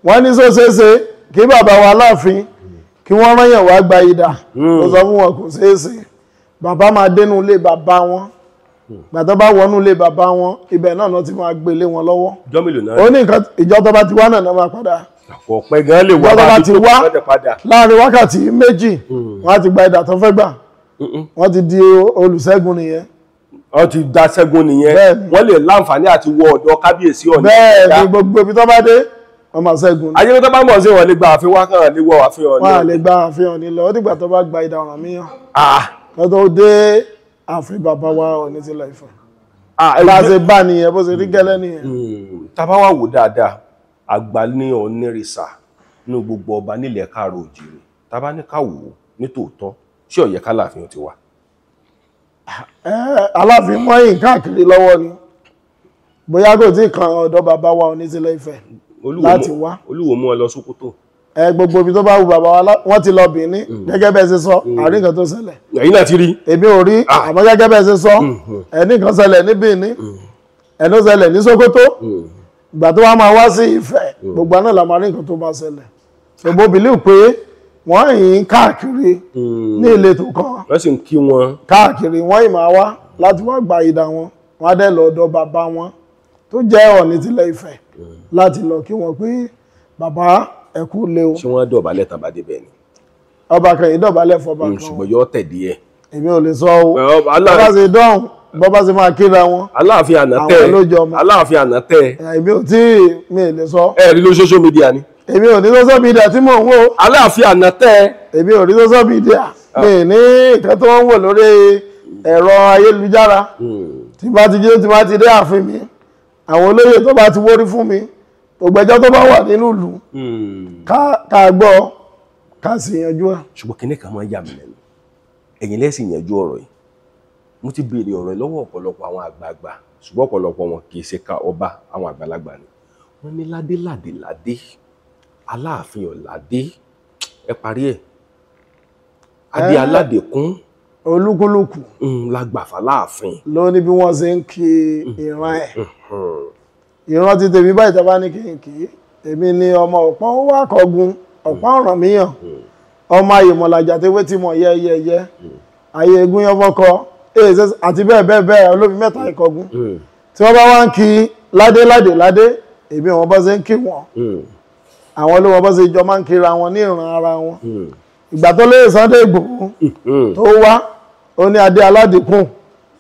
Wọ́n ní sọ ṣeéṣe kí bàbá wa Aláàfin kí wọ́n rányàn wá gba idà. Mo sọ fún wọn kò ṣeéṣe. Bàbá máa dénú ilé bàbá wọn. Gbàtọ́ bá wọnú ilé bàbá wọn, ibẹ̀ náà náà ti máa gbé lé wọn lọ́wọ́. Ìjọ mélòó náà? Ó ní nǹkan ìjọ tó bá ti wá náà náà máa padà. Ọ̀pẹ gan lè wá ìjọ tó bá ti wá láàrin wákàtí 2, wọ́n á ti gba idà tó fẹ́ gbà. Wọ́n ti di olùṣẹ́gun nìyẹn. Wọ́n ti da ṣẹ́gun nìyẹn. Wọ́n lè láǹfààní àti wọ ọ̀dọ̀ kábíyèsí Ọ̀ọ̀ni. Bẹ́ẹ̀ ni, gbogbo ibi tó bá dé wọ́n máa ṣẹ́gun. Ayé tó bá mọ̀ sí wọn lè gba ààfin wá kàn lè wọ ààfin Ọ̀ọ̀ni. Wọ́n á lè gba ààfin Ọ̀ọ̀ni lọ, ó dìgbà tó bá gba idà Ọ̀rànmíyàn. Kó tó dé ààfin bàbá wa Ọ̀ọ̀ni ti lọ Ifẹ̀. Bá ṣe bá nìyẹn, bó ṣe rí gẹ́lẹ́ nìyẹn. Tá bá wá wò dáadáa, àgbà ní Ọ̀nìrìsà nínú gbogbo ọba nílẹ̀ káàrọ̀ òjìrì. Tá bá ní ká wò ó ní tòótọ́, ṣé ó yẹ káláàfin ti wá? Aláàfin mọ́yìn káàkiri lọ́wọ́ ni. Bóyá kò tí kan ọ̀dọ̀ bàbá wa Ọ̀ọ̀ni ti lọ Ifẹ̀ láti wá. Olúwo mú ọ lọ Sókótó. Gbogbo ibi tó bá wù bàbá wa wọ́n ti lọ Bìíní gẹ́gẹ́ bẹ́ẹ̀ ṣe sọ, àrí nǹkan tó ṣẹlẹ̀. Ẹ̀yin náà ti rí. Èmi ò rí, àmọ́ gẹ́gẹ́ bẹ́ẹ̀ ṣe sọ, ẹni kan ṣẹlẹ̀ ní Bìíní, ẹni ó ṣẹlẹ̀ ní Sókótó. Ìgbà tó wá máa wá sí Ifẹ̀, gbogbo àná la máa rí nǹkan tó bá ṣẹlẹ̀. So mo believe pé Wọ́n yìí káàkiri ní ìletò kan. Wọ́n sì ń kí wọn káàkiri. Wọ́n yìí máa wá láti wá gba idà wọn. Wọ́n á dẹ̀ lọ ọ̀dọ̀ bàbá wọn tó jẹ́ Ọọ̀ni tilẹ̀ Ifẹ̀ láti lọ kí wọn pé bàbá ẹ kú lé o. Ṣé wọ́n dọ̀bálẹ̀ tán bá débẹ̀ ni? Ọba kan yìí dọ̀bálẹ̀ fọba kan. Ṣùgbọ́n yóò tẹ̀ díẹ̀. Èmi ò lè sọ o. Bọ́bá ṣe dọ́hùn, bọ́bá ṣe máa kíra wọn. Aláàfin àná tẹ́. Aláàfin àná tẹ́. Èmi ò tí mi lè sọ. Ẹ rí lórí social media ni. Èmi ò ní social media tí mò ń wò. Aláàfin àná tẹ́. Èmi ò rí social media. Mi ní nǹkan tó ń wò lórí ẹ̀rọ ayélujára. Tí bá ti jẹ́ tí bá ti dé ààfin mi, àwọn olóyè tó bá ti wórí fún mi, gbogbo ẹjọ́ tó bá wà nínú ìlú ká gbọ́ ká sì yanjú ẹ̀. Ṣùgbọ́n kinní kan máa ń yà mí lẹ́nu, ẹ̀yin lẹ́sìn yanjú ọ̀rọ̀ yìí. Mo ti béèrè ọ̀rọ̀ yìí lọ́wọ́ ọ̀pọ̀lọpọ̀ àwọn àgbààgbà, ṣùgbọ́n ọ̀pọ̀lọpọ̀ wọn kì í ṣe ká ọba, àwọn àgbàlagbà ni. Wọ́n ní ládé ládé ládé, Aláàfin ọ̀ládé, ẹ parí ẹ̀, adé aládékún olúkúlùkù la gbà fáláàfin. Ló ní bí wọ́n ṣe ń kí ìran ẹ̀. Ìran ti tèmi báyìí tá a bá ní kí n kì í, èmi ni ọmọ ọ̀pọ̀n wà kọ́gun ọ̀pọ̀n Ọ̀rànmíyàn, ọmọ ayèmọ̀làjà tewé ti mọ̀ yẹ́yẹ́yẹ́, ayé egun yẹn fọ́kọ àti bẹ́ẹ̀ bẹ́ẹ̀ bẹ́ẹ̀, olómi mẹ́ta ìkọ̀gun. Tí wọ́n bá wá ń kí ládé ládé ládé, èmi wọn bá ṣe ń kí wọn, àwọn ló wọn bá ṣe jọ máa ń kíra wọn ní ìran ara wọn. Ìgbà tó lóye Sunday Igboho tó wá, ó ní adé aládìkún,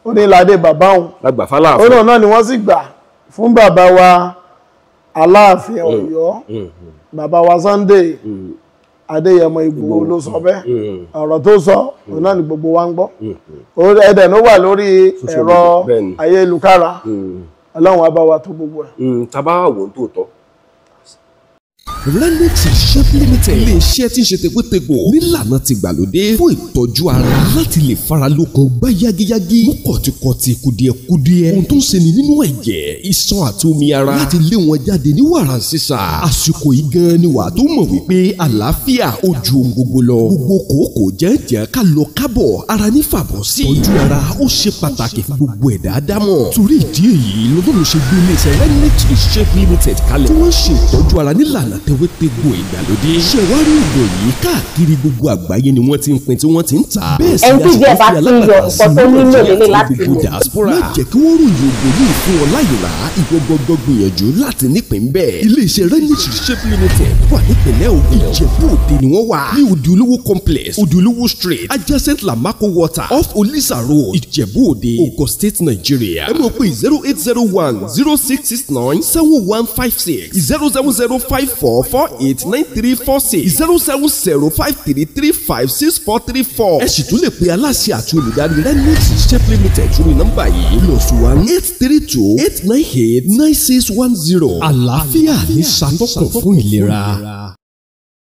ó ní ládé bàbá òun, ó náà ni wọ́n sì gbà fún bàbá wa Aláàfin Ọ̀yọ́, bàbá wa Sunday Adéyẹmọ Ìgbòho ló sọ bẹ́ẹ̀. Ọ̀rọ̀ tó sọ òun náà ni gbogbo wa ń gbọ́. Ẹ̀dẹ̀ ló wà lórí ẹ̀rọ ayélujára. Ọlọ́run á bá wa tó gbogbo ẹ̀. Tábà wò ó tó tọ́. Renix Shop Limited, ilé-iṣẹ́ tí ń ṣe tegbótegbò nílànà ti gbàlódé fún ìtọ́jú ara láti lè faralókun gbá yágíyágí, mú kọ̀tìkọ̀tì kùdìẹ̀kudiẹ, ohun tó ń ṣeni nínú ẹ̀jẹ̀, iṣan àti omi ara láti lé wọn jáde ní wàràǹṣeṣà. Àsìkò yìí gan ni wà tó mọ̀ wípé àlàáfíà ó ju ohun gbogbo lọ. Gbogbo kòókòó jẹ́ǹjẹ́ ká lọ kábọ̀ ara ní fàbọ̀ sí. Ìtọ́jú ara ó ṣe pàtàkì fún gbogbo ẹ̀dá dámọ̀. Torí ìdí èyí lọ́dún ṣe gbé iléeṣẹ́ Renix Shop Limited kalẹ̀ tí wọ́n ṣe ìtọ́jú ara nílànà tewétegbò ìgbàlódé. Ṣẹ̀wárí ògùn yìí káàkiri gbogbo àgbáyé ni wọ́n ti ń pín tí wọ́n ti ń tà. Bẹ́ẹ̀ sì ni a sì fi alágbàtà sí Nàìjíríà àti gbogbo diaspora. Má jẹ́ kí wọ́n ròyìn ògùn yìí fún ọ láyò rà, ìwọ gbọ́dọ̀ gbìyànjú láti nípìn bẹ́ẹ̀. Iléeṣẹ́ Renix Shop Limited wà nípìnlẹ̀ Ògùn. Ìjẹ̀bú Òde ni wọ́n wà ní Òdìolówó complex, Òdìolówó street, adjacent Lamako water, off Olisa road, Ìjẹ̀bú Òde, Ogun State, Nigeria. Ẹ mọ̀ pé 0801 0669 7156 070 54 48 93 46 070 53 35 64 34. Ẹ sì tún lè pe aláṣẹ àti olùdarí Renix Shop Limited sórí nọ́mbà yìí +1 832 898 9610. Àlàáfíà ní ṣàtọ́kùn fún ìlera.